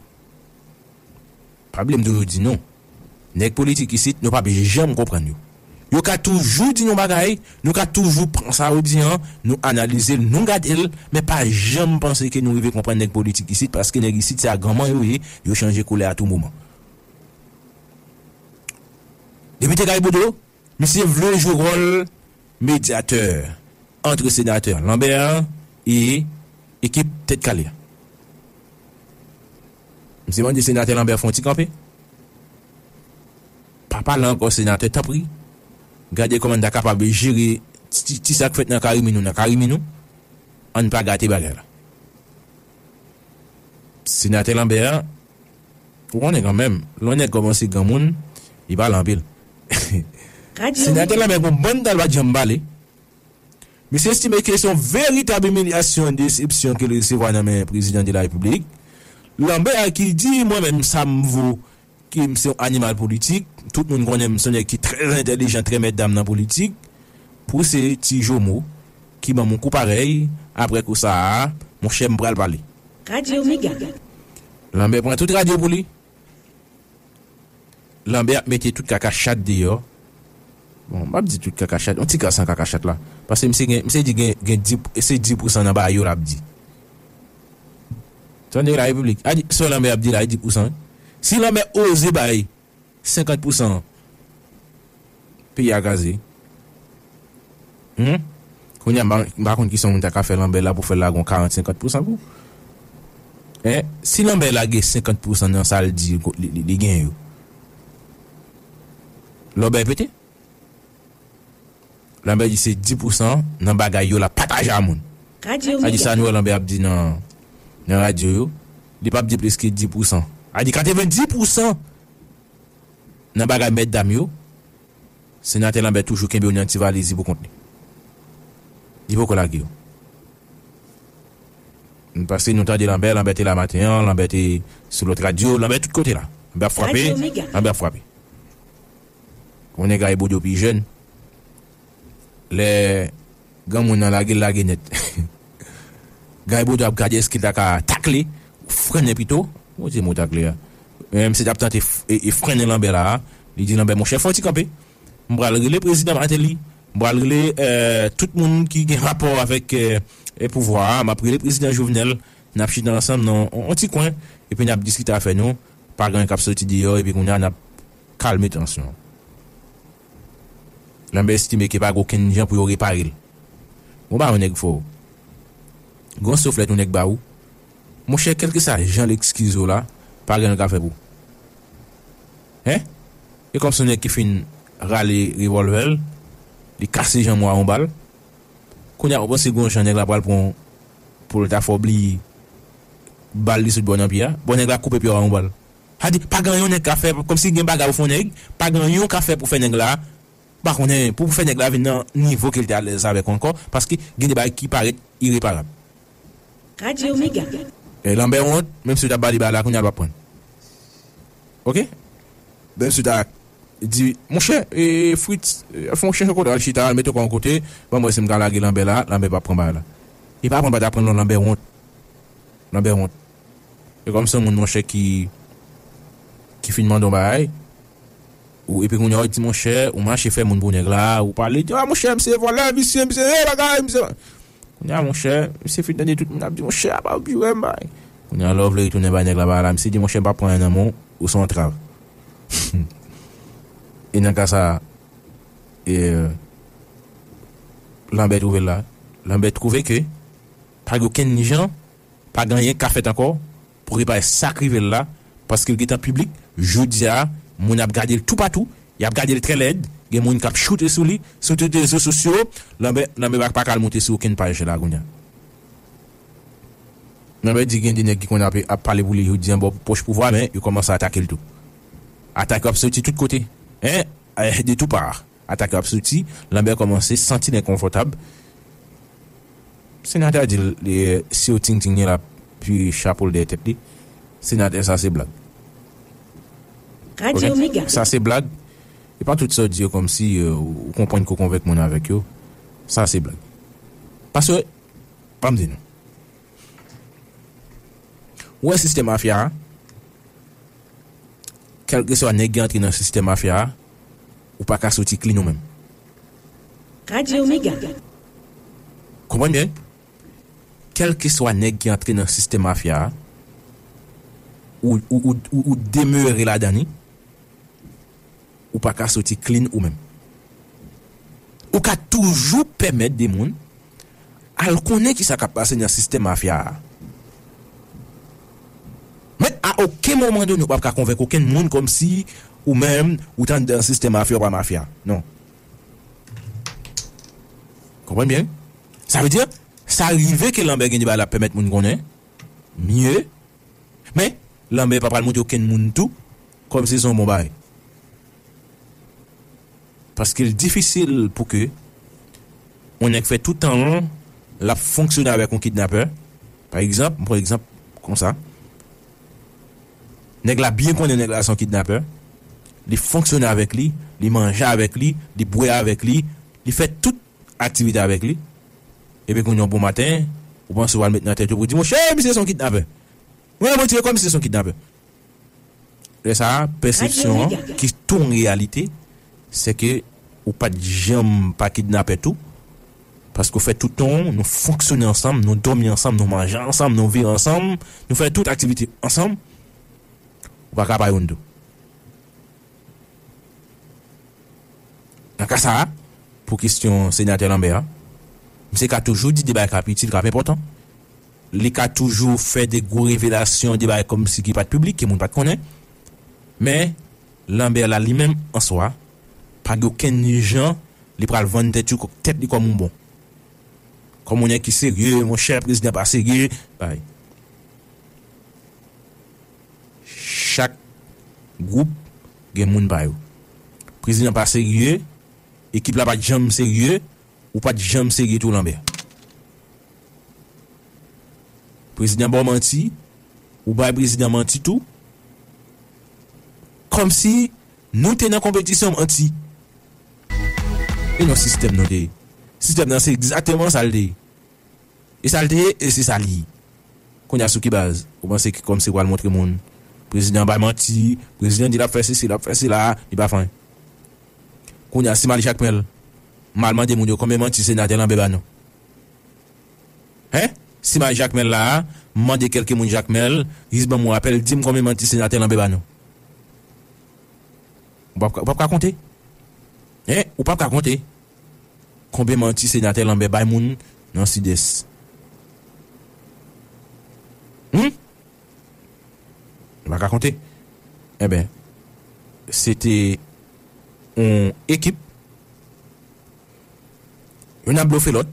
Pa bliye m toujou di nou, nèg politik isit, nou p ap janm konprann yo. Yo ka toujou di nou bagay, nou ka toujou pran sa yo di an, nou analize l, nou gade l, men pa janm panse ke nou rive konprann nèg politik isit, paske nèg isit se aganman yo ye, yo chanje koulè a tou moman. Depite Gary Bodeau, misye vle jwe wòl medyatè ant senatè Lanbè e ekip Tèt Kale a. Misye mande senatè Lanbè fè yon ti kanpe. Pa pale ankò, senatè, tanpri. Gade kòman n ta kapab jere ti, ti sa k fèt nan Karimi nou, nan Karimi nou. Ann pa gate bagay la. Senatè Lanbè, ou konnen kanmenm, lè yon nèg kòmanse granmoun, li pale anpil. Senatè Lanbè gon bann tan l pa t janm pale. Misye estime ke se yon veritab imilyasyon, desepsyon ke l resevwa nan men prezidan de la repiblik. Lanbè a ki di, mwen menm, sa m vo, ke m se yon animal politik, tout moun konnen m se yon nèg ki trè entèlijan, trè mèt dam nan politik. Pou se ti jomo ki ban m yon kou parèy, apre kou sa a, monchè, m pral pale. Radyo Mega. Lanbè pran tout radyo pou li. Lanbè ap mete tout kaka chat deyò. Bon, m ap di tout kaka chat, yon ti kras nan kaka chat la. Paske misye gen, misye di gen, gen dis, se dis pousan nan bagay yo l ap di. Tande la repiblik. A di, sa Lanbè ap di la, e dis pousan. Si Lanbè oze bay senkant pousan, peyi a kraze. Hmm? Kounye a, m pa, m pa konn kisa moun ta ka fè Lanbè la pou fè l lage yon karant, senkant pousan pou. Hein? Si Lanbè lage senkant pousan nan sa l di li, li, li gen yo, Lanbè pete? Lanbè di se dis pousan nan bagay yo l ap pataje a moun. Sa di sa nou wè Lanbè ap di nan, nan radyo yo, li p ap di plis ke dis pousan. A di katrevenndis pousan nan bagay mèt dam yo, senatè Lanbè toujou kenbe yo nan ti valiz li pou kont li. Li poko lage yo. Paske nou tande Lanbè, Lanbè te la maten an, Lanbè te sou lòt radyo, Lanbè tout kote la. Lanbè ap frape, Lanbè ap frape. Konnen Gary Bodeau pi jèn. Lè granmoun nan lage l, lage nèt. Gary Bodeau ap gade èske l ta ka takle, frennen pito. Bon, se mo takle a. Men misye t ap tante f-, e, e frennen Lanbè la a. Li di Lanbè, monchè, fè yon ti kanpe. M pral rele prezidan Martelly. M pral rele, euh, tout moun ki gen rapò avèk, euh, e pouvwa a. M ap rele prezidan Jovenel. N ap chita ansanm nan yon, yon ti kwen. Epi n ap diskite afè nou. Pa gen anyen k ap soti deyò. Epi kounye a, n ap kalme tansyon an. Lanbè estime ke pa gen okenn jan pou yo repare l. Bon, ba yon nèg fè w. Gon souflèt yon nèg ba ou. Monchè, kèlkeswa jan l eskize w la, pa gen l ka fè pou. Hein? E kòm se yon nèg ki fin rale revòlvè l, li kase janm ou a yon bal. Kounye a, ou panse gon jan nèg la pral pran pou l ta fè w bliye bal li sot ba w nan pye a? Bon, nèg la koupe pye w a yon bal. Sa di, pa gen yon nèg ka fè, kòmsi gen bagay ou fè yon nèg, pa gen yon ka fè pou fè nèg la, pa konnen, pou fè nèg la vin nan nivo ke l te alèz avèk ou ankò, paske gen de bagay ki parèt ireparab. Radyo Mega. E Lanbè wont, menm si w ta ba li bagay la, kounye a l p ap pran. Oke? Menm si w ta di, monchè, e, Fritz, e, fè yon chèche kote, al chita, al mete kò yon kote, ban m wè si m ka lage Lanbè la, Lanbè p ap pran bagay la. Li p ap pran, pa ta pran non, Lanbè wont. Lanbè wont. E kòm se yon moun, monchè, ki, ki fin mande yon bagay, ou, epi kounye a, ou di, monchè, ou mache fè moun pou nèg la, ou pale, di, a, monchè, misye vòlè, visye, misye, e, bagay, misye. Kounye a, monchè, misye fin tande tout moun ap di, monchè, apa w pi wè m bay. Kounye a, lè w vle retounen bay nèg la bagay la, misye di, monchè, m p ap pran anyen nan men w, ou se yon antrav. E nan ka sa a, e, Lanbè twouve l la. Lanbè twouve ke pa gen okenn jan, pa gen anyen k ka fèt ankò pou repare sa k rive l la, paske l gentan piblik. Jodi a, moun ap gade l toupatou, y ap gade l trè lèd, gen moun k ap choute sou li, sou tout rezo sosyo, Lanbè, Lanbè pa, pa ka al monte sou okenn paj la kounye a. Lanbè di gen de nèg ki konn ap, ap pale pou li, yo di anba pwòch pouvwa, men yo kòmanse atake l tou. Atak yo ap soti tout kote. Hein? Eh, de tout part. Atak yo ap soti, Lanbè kòmanse santi l enkonfòtab. Senatè a di l, li, si yo tingting li, l ap vire chapo l dèyè tèt li. Senatè, sa se blag. Radyo Mega. Sa se blag. E pa tout sa w di yo kòmsi, euh, ou konprann ke w konvenk moun avèk yo. Sa se blag. Paske, pa m di nou. Ou wè sistèm mafya a? Kèlkeswa nèg ki antre nan sistèm mafya a, ou pa ka soti clean ou menm. Radyo Mega. Konprann byen? Kèlkeswa nèg ki antre nan sistèm mafya a, ou, ou, ou, ou, ou demere ladan li, ou pa ka soti clean ou menm. Ou ka toujou pèmèt de moun al konnen kisa k ap pase nan sistèm mafya a. Men a okenn moman done, ou p ap ka konvenk okenn moun kòmsi ou menm, ou t anndan sistèm mafya, ou pa mafya. Non. Konprann byen? Sa vle di, sa rive ke Lanbè gen de bagay l ap pèmèt moun konnen. Mye. Men, Lanbè pa pral montre okenn moun tou, kòmsi se yon bon bagay. Paske l difisil pou ke yon nèg fè tout tan l, l ap fonksyone avèk yon kidnapè. Pa egzanp, m pran egzanp konsa. Nèg la byen konnen nèg la se yon kidnapè. Li fonksyone avèk li, li manje avèk li, li bwè avèk li, li fè tout aktivite avèk li. Epi kounye a yon bon maten, ou panse w al met nan tèt ou pou di, monchè, misye se yon kidnapè. Mwen, mwen tire kò misye se yon kidnapè. Lè sa a, pèsepsyon an, ki tou yon reyalite, se ke ou pa t janm pa kidnapè tou, paske w fè tout tan w, nou fonksyone ansanm, nou dòmi ansanm, nou manje ansanm, nou viv ansanm, nou fè tout aktivite ansanm, ou pa ka pa youn tou. Nan ka sa a, pou kesyon senatè Lanbè a, misye ka toujou di de bagay k ap itil, k ap enpòtan. Li ka toujou fè de gwo revelasyon, de bagay kòmsi ki pa t piblik, ke moun pa t konnen. Men, Lanbè la, li menm, an swa, pa gen okenn jan li pral vann tèt yo, tèt li kòm yon bon. Kòm yon nèg ki serye, monchè, prezidan pa serye, bay. Chak gwoup gen moun pa yo. Prezidan pa serye, ekip la pa t janm serye, ou pa t janm serye tou Lanbè. Prezidan ba w manti, ou bay prezidan manti tou. Kòmsi nou te nan konpetisyon manti. E nan sistèm nou te ye. Sistèm nan se egzakteman sa l te ye. E sa l te ye, e se sa l ye. Kounye a sou ki baz? Ou panse ki kòmsi w al montre moun, prezidan bay manti, prezidan di l ap fè sesi, l ap fè sela, li pa fè anyen. Kounye a si m al Jakmèl, m al mande moun yo konbyen manti senatè Lanbè ba nou. Hen? Si m al Jakmèl la a, m mande kèlke moun Jakmèl, jis ban m yon apèl, di m konbyen manti senatè Lanbè ba nou. Ou p ap, ou p ap ka konte. Hen? Ou p ap ka konte. Konbyen manti senatè Lanbè bay moun nan Sidès? Hmm? Ou pa ka konte. Enben, se te yon ekip. Youn ap blofe lòt.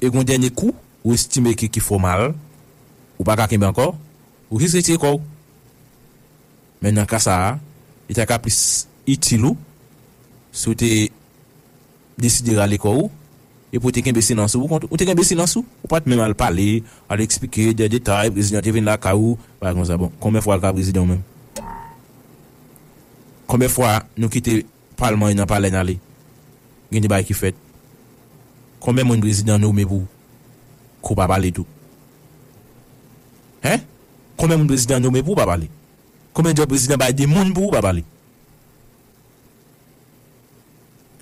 E gon dènye kou, ou estime ke ki fè w mal, ou pa ka kenbe ankò, ou jis retire kò w. Men nan ka sa a, li ta ka plis itil ou si w te deside rale kò w, epi w te kenbe silans ou pou kont ou. Ou te kenbe silans ou, ou pa t menm al pale, al eksplike de detay, prezidan te vin lakay ou, bagay konsa. Bon, konbyen fwa l ka prezidan w menm? Konbyen fwa nou kite palman nan palè n ale? Gen de bagay ki fèt. Konbyen moun prezidan nome pou w, ke w pa pale tou? Hen? Konbyen moun prezidan nome pou w pa pale? Konbyen djòb prezidan bay de moun pou w pa pale?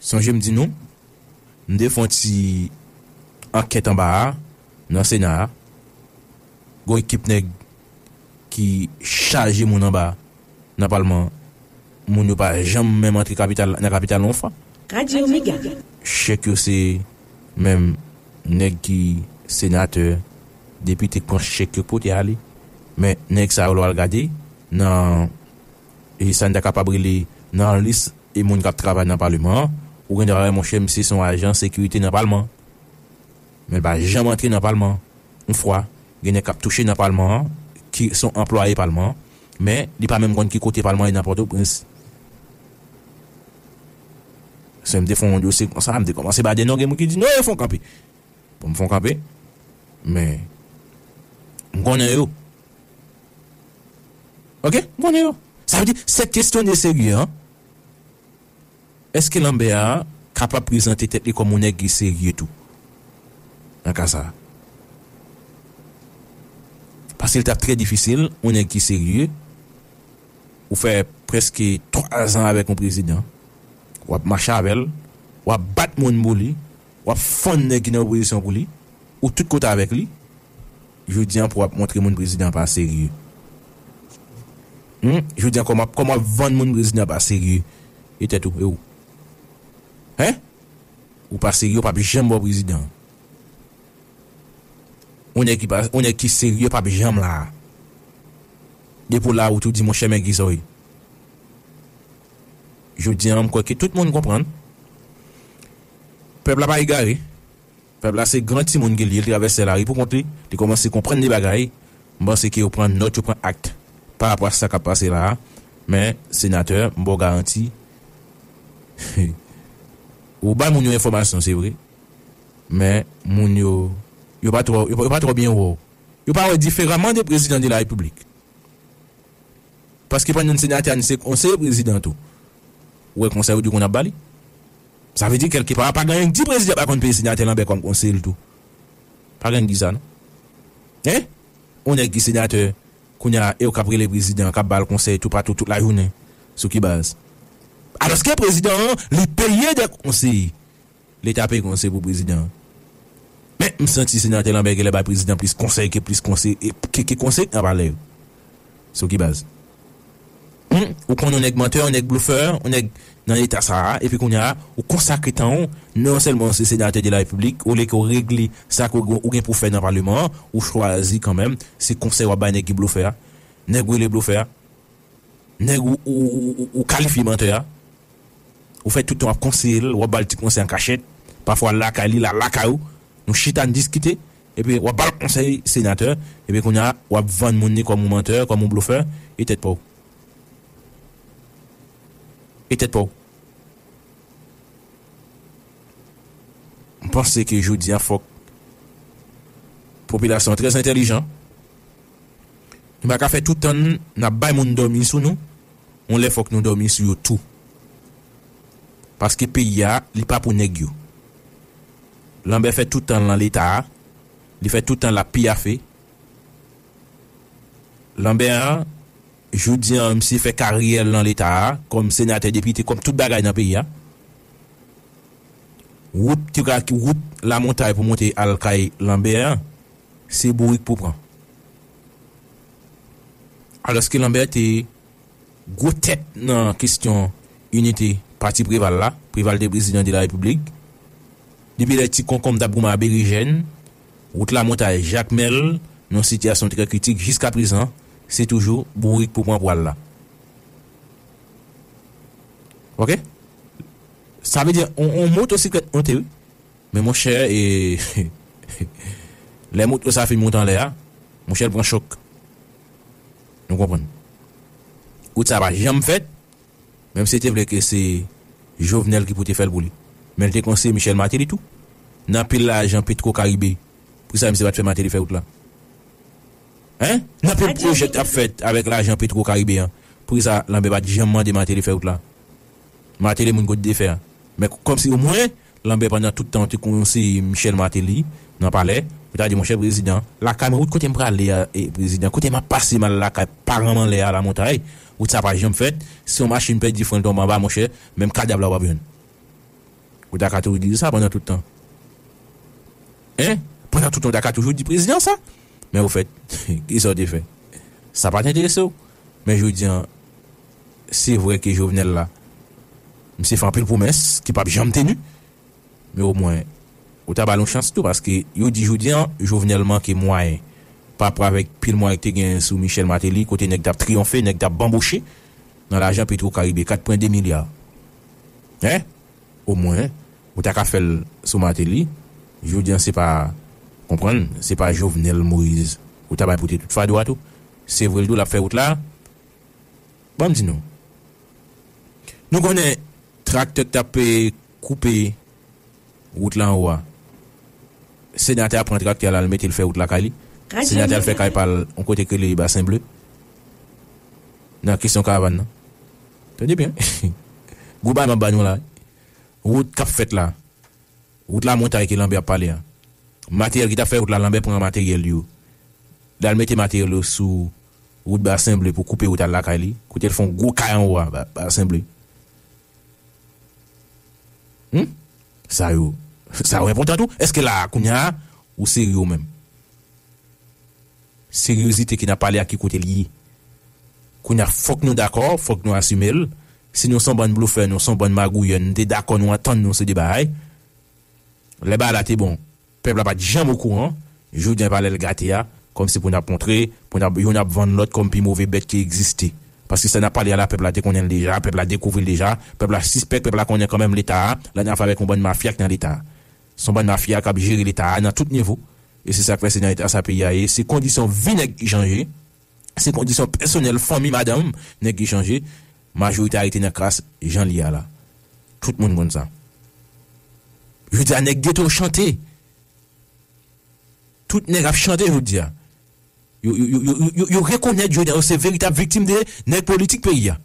Sonje m di nou, m te fè yon ti ankèt anba a, nan Sena a. Gon ekip nèg ki chaje moun anba nan palman an. Moun yo pa janm menm antre kapital, nan kapital yon fwa. Radio Mega. Chèk yo se menm nèg ki senatè, depite k pran chèk yo k pote ale. Men nèg sa yo lè w al gade nan e sa n ta kapab rele nan lis e moun k ap travay nan paleman an, ou gen dwa wè monchè misye se yon ajan sekirite nan palman. Men l pa janm antre nan palman an. Yon fwa, gen nèg k ap touche nan palman an, ki se yon anplwaye palman an, men li pa menm konn ki kote palman ye nan Pòtoprens. Se m te fè yon dosye konsa, m te kòmanse ba de non, gen moun ki di non, e fè w kanpe. Bon, m fè w kanpe, men m konnen yo. Oke? M konnen yo. Sa vle di, sèt kesyonè serye an, èske Lanbè a kapab prezante tèt li kòm yon nèg ki serye tou nan ka sa a? Paske l t ap trè difisil, yon nèg ki serye, ou fè prèske twa zan avèk yon prezidan, w ap mache avè l, w ap bat moun pou li, w ap fann nèg ki nan opozisyon pou li, ou tout kote avèk li, jodi a pou w ap montre moun prezidan an pa serye. Hmm? Jodi a kòman, kòman w ap vann moun prezidan an pa serye? E tèt ou, e ou? Hen? Ou pa serye, ou p ap janm ba w prezidan. Yon nèg ki pa, yon nèg ki serye p ap janm la. Depi w la, ou tou di monchè men kisa w ye. Jodi a, m kwè ke tout moun konprann. Pèp la pa egare. Pèp la se gran timoun ke l ye, l travèse lari pou kont li, li kòmanse konprann de bagay. M panse ke yo pran nòt, yo pran akte pa rapò a sa k ap pase la a. Men, senatè, m ba w garanti, ou bay moun yo enfòmasyon, se vre, men moun yo, yo pa twò, yo pa, yo pa twò byen wè w. Yo pa wè diferaman de prezidan de la repiblik. Paske pandan n senatè a, n se konseye prezidan tou. Ou wè konsèy ou di konn ap ba li. Sa vle di kèlke pa, pa gen anyen k di prezidan pa konn peye senatè Lanbè kòm konseye l tou. Pa gen anyen k di sa non. Hen? Yon nèg ki senatè, kounye a e yo k ap rele prezidan, k ap ba l konsèy toupatou tout lajounen. Sou ki baz? Alòske prezidan an, li peye de konseye. Leta peye konsèy pou prezidan an. Men, m santi senatè Lanbè genlè bay prezidan plis konsèy ke plis konsèy, e, ke, ke konsèy k nan palè yo. Sou ki baz? Hmm? Ou konn yon nèg mantè, yon nèg blofè, yon nèg nan eta sa a, epi kounye a, ou konsakre tan w, non sèlman se senatè de la repiblik, olye ke w regle sa ke w gen pou fè nan paleman an, ou chwazi kanmenm, se konsèy w ap bay nèg ki blofè a, nèg w rele blofè a. Nèg ou, ou, ou, ou, ou kalifye mantè a. Ou fè tout tan w ap konseye l, w ap ba l ti konsèy an kachèt. Pafwa l lakay li, l al lakay ou. Nou chita, n diskite. Epi w ap ba l konsèy senatè. Epi kounye a, w ap vann moun li kòm yon mantè, kòm yon blofè. E tèt pa w. E tèt pa w. M panse ke jodi a fòk popilasyon an trè entèlijan. Nou pa ka fè tout tan n ap bay moun dòmi sou nou, yon lè fòk nou dòmi sou yo tou. Paske peyi a, li pa pou nèg yo. Lanbè fè tout tan l nan leta a, li fè tout tan l ap piyafe. Lanbè a, jodi a, misye fè karyè l nan leta a, kòm senatè, depite, kòm tout bagay nan peyi a. Wout ki ka, wout Lamontay pou monte al kay Lanbè a, se bourik pou pran. Alòske Lanbè te gwo tèt nan kesyon inite pati Preval la, Preval te prezidan de la repiblik. Depi lè ti konkonm t ap goumen a berejèn, wout Lamontay Jakmèl nan sitiyasyon trè kritik jiskaprezan, se toujou bourik pou pran pwal la. Oke? Sa vle di, on, on motosiklèt monte, wi. Men monchè, e, lè moto sa fin monte anlè a, monchè, l pran chòk. Nou konprann. Wout sa pa janm fèt, menm si te vle ke se Jovenel ki pou te fè l pou li. Men l te konseye Michel Martelly tou. Nan pil lajan Petro Caribe, poukisa misye pa t fè Martelly fè wout la? Hen? Nan pil pwojè k t ap fèt avèk lajan Petro Caribe an, poukisa Lanbè pa t janm mande Martelly fè wout la? Martelly moun kote de fè a. Men kòmsi omwen, Lanbè pandan tout tan te konseye Michel Martelly nan palè, pou ta di, monchè prezidan, lakay mwen, wout kote m prale a, e, prezidan, kote m ap pase m al lakay paran m anlè a Lamontay, wout sa pa janm fèt, si yon machin pèdi fren l tonbe anba, monchè, menm kadav la w p ap jwenn. Ou ta ka toujou di sa pandan tout tan. Hein? Pandan tout tan, ou ta ka toujou di prezidan sa. Men ofèt, kisa w te fè? Sa pa t enterese w. Men jodi a, Se vre ke Jovenel la, misye fè anpil pwomès ki p ap janm teni. Men omwen, ou ta ba l yon chans tou, paske yo di jodi a, Jovenel manke mwayen. Pa rapò avèk pil mwayen ki te genyen sou Michel Martelly, kote nèg t ap triyonfe, nèg t ap banboche nan lajan Petro Caribe, kat pwen de milya. Hein? Omwen, ou ta ka fè l sou Martelly. Jodi a, se pa, konprann, se pa Jovenel Moïse ou ta bay pote tout fado a tou. Se vre l tou, l ap fè wout la. Ban m di nou. Nou konnen traktè k t ap, eh, koupe wout la anwo a. Senatè a pran traktè a, l al mete l fè wout lakay li. Senatè a al fè kay pa l yon kote k rele Basen Ble. Nan kesyon karavàn nan. Tande byen. Gwo bagay m ap ba nou la. Wout k ap fèt la. Wout Lamontay ke Lanbè ap pale a. Materyèl ki t ap fè wout la, Lanbè pran materyèl yo. L al mete materyèl yo sou wout Basen Ble pou koupe wout al lakay li. Kote l fè yon gwo kay anwo a, Ba-, Basen Ble. Hmm? Sa yo, sa yo enpòtan tou. Èske la a, kounye a, ou serye ou menm? Seryozite ke n ap pale a, ki kote l ye? Kounye a, fòk nou dakò, fòk nou asime l. Si nou se yon bann blofè, nou se yon bann magouyè, nou te dakò, nou antann nou sou de bagay. Lè bagay la te bon, pèp la pa t janm okouran. Jodi a, e pa lè l gate a, kòmsi pou n ap montre, pou n ap, youn ap vann lòt kòm pi move bèt ki egziste. Paske sa n ap pale a la, pèp la te konnen l deja, pèp la dekouvri l deja, pèp la sispèk, pèp la konnen kanmenm Leta a, l ann afè avèk yon bann mafya k nan Leta a. Se yon bann mafya k ap jere Leta a nan tout nivo. E se sa k fè se nan eta sa peyi a ye. Se kondisyon vi nèg ki chanje. Se kondisyon pèsonèl, fanmi, madanm nèg ki chanje. Majorite a rete nan kras jan l ye a la. Tout moun konn sa. Jodi a, nèg geto chante. Tout nèg ap chante jodi a. Yo, yo, yo, yo, yo, yo rekonèt jodi a, yo se veritab viktim de nèg politik peyi a.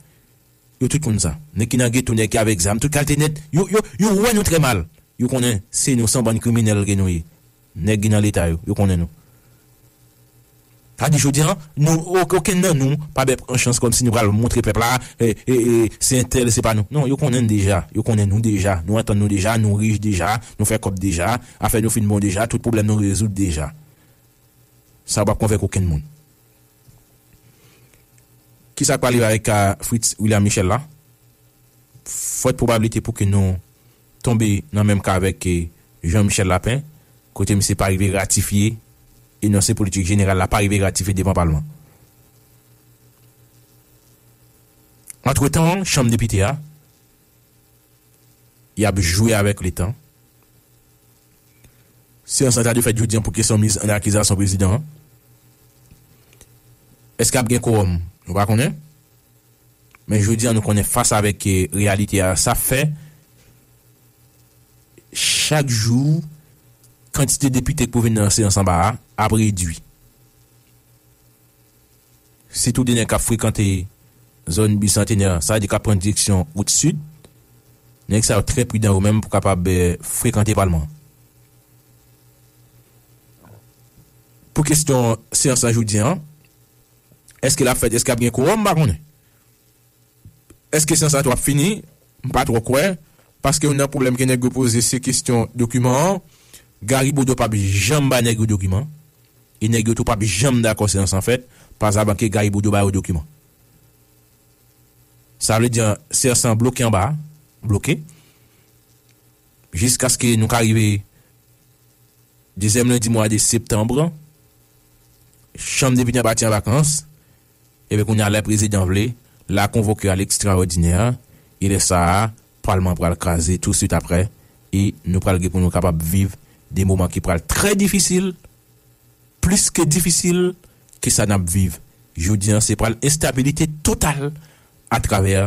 Yo tout konn sa. Nèg ki nan geto, nèg ki avèk zam, tout kalite nèg. Yo, yo, yo wè nou trè mal. Yo konnen se nou, se yon bann kriminèl ke nou ye. Nèg ki nan Leta yo, yo konnen nou. Sa di jodi a, nou, o-, okenn nan nou pa bè pran chans kòmsi nou pral montre pèp la, e, e, e, se entèl, se pa nou. Non, yo konnen n deja, yo konnen nou deja, nou antann nou deja, nou rich deja, nou fè kòb deja, afè nou fin bon deja, tout pwoblèm nou rezoud deja. Sa yo p ap konvenk okenn moun. Kisa k pral rive avèk ka Fritz William Michel la? Fòt pwobablite pou ke nou tonbe nan menm ka avèk, eh, Jean Michel Lapin, kote misye pa rive ratifye enonse politik jeneral la, pa rive ratifye devan palman. Antretan, chanm depite a, y ap jwe avèk letan. Seyans lan ta dwe fèt jodi a pou kesyon miz an akizasyon prezidan an. Èske ap gen kowòm? Nou pa konnen. Men jodi a, nou konnen fas avèk, eh, reyalite a, sa fè chak jou, kantite depite k pou vin nan seyans anba a ap redui. Sitou de nèg k ap frekante zòn Bisantenè, sa vle di k ap pran direksyon wout sid, nèg sa yo trè pridan yo menm pou kapab, eh, frekante palman. Pou kesyon seyans la jodi a, èske l ap fèt, èske ap gen kowòm, m pa konnen. Èske seyans la tou ap fini? M pa twò kwè, paske youn nan pwoblèm ke nèg yo poze, se kesyon dokiman an. Gary Bodeau p ap janm ba nèg yo dokiman. E nèg yo tou p ap janm dakò seyans lan fèt, pazavan ke Gary Bodeau ba yo dokiman. Sa vle di, seyans lan bloke anba a, bloke, jiskaske nou ka rive dezyèm lendi mwa de septanm, chanm depite an pati an vakans, ebyen, kounye a, lè prezidan vle, l a konvoke a lekstraòdinè, e lè sa a, palman pral kraze tousuit aprè, e nou pral gen pou nou kapab viv de moman ki pral trè difisil, plis ke difisil ke sa n ap viv jodi a, se pral enstabilite total atravè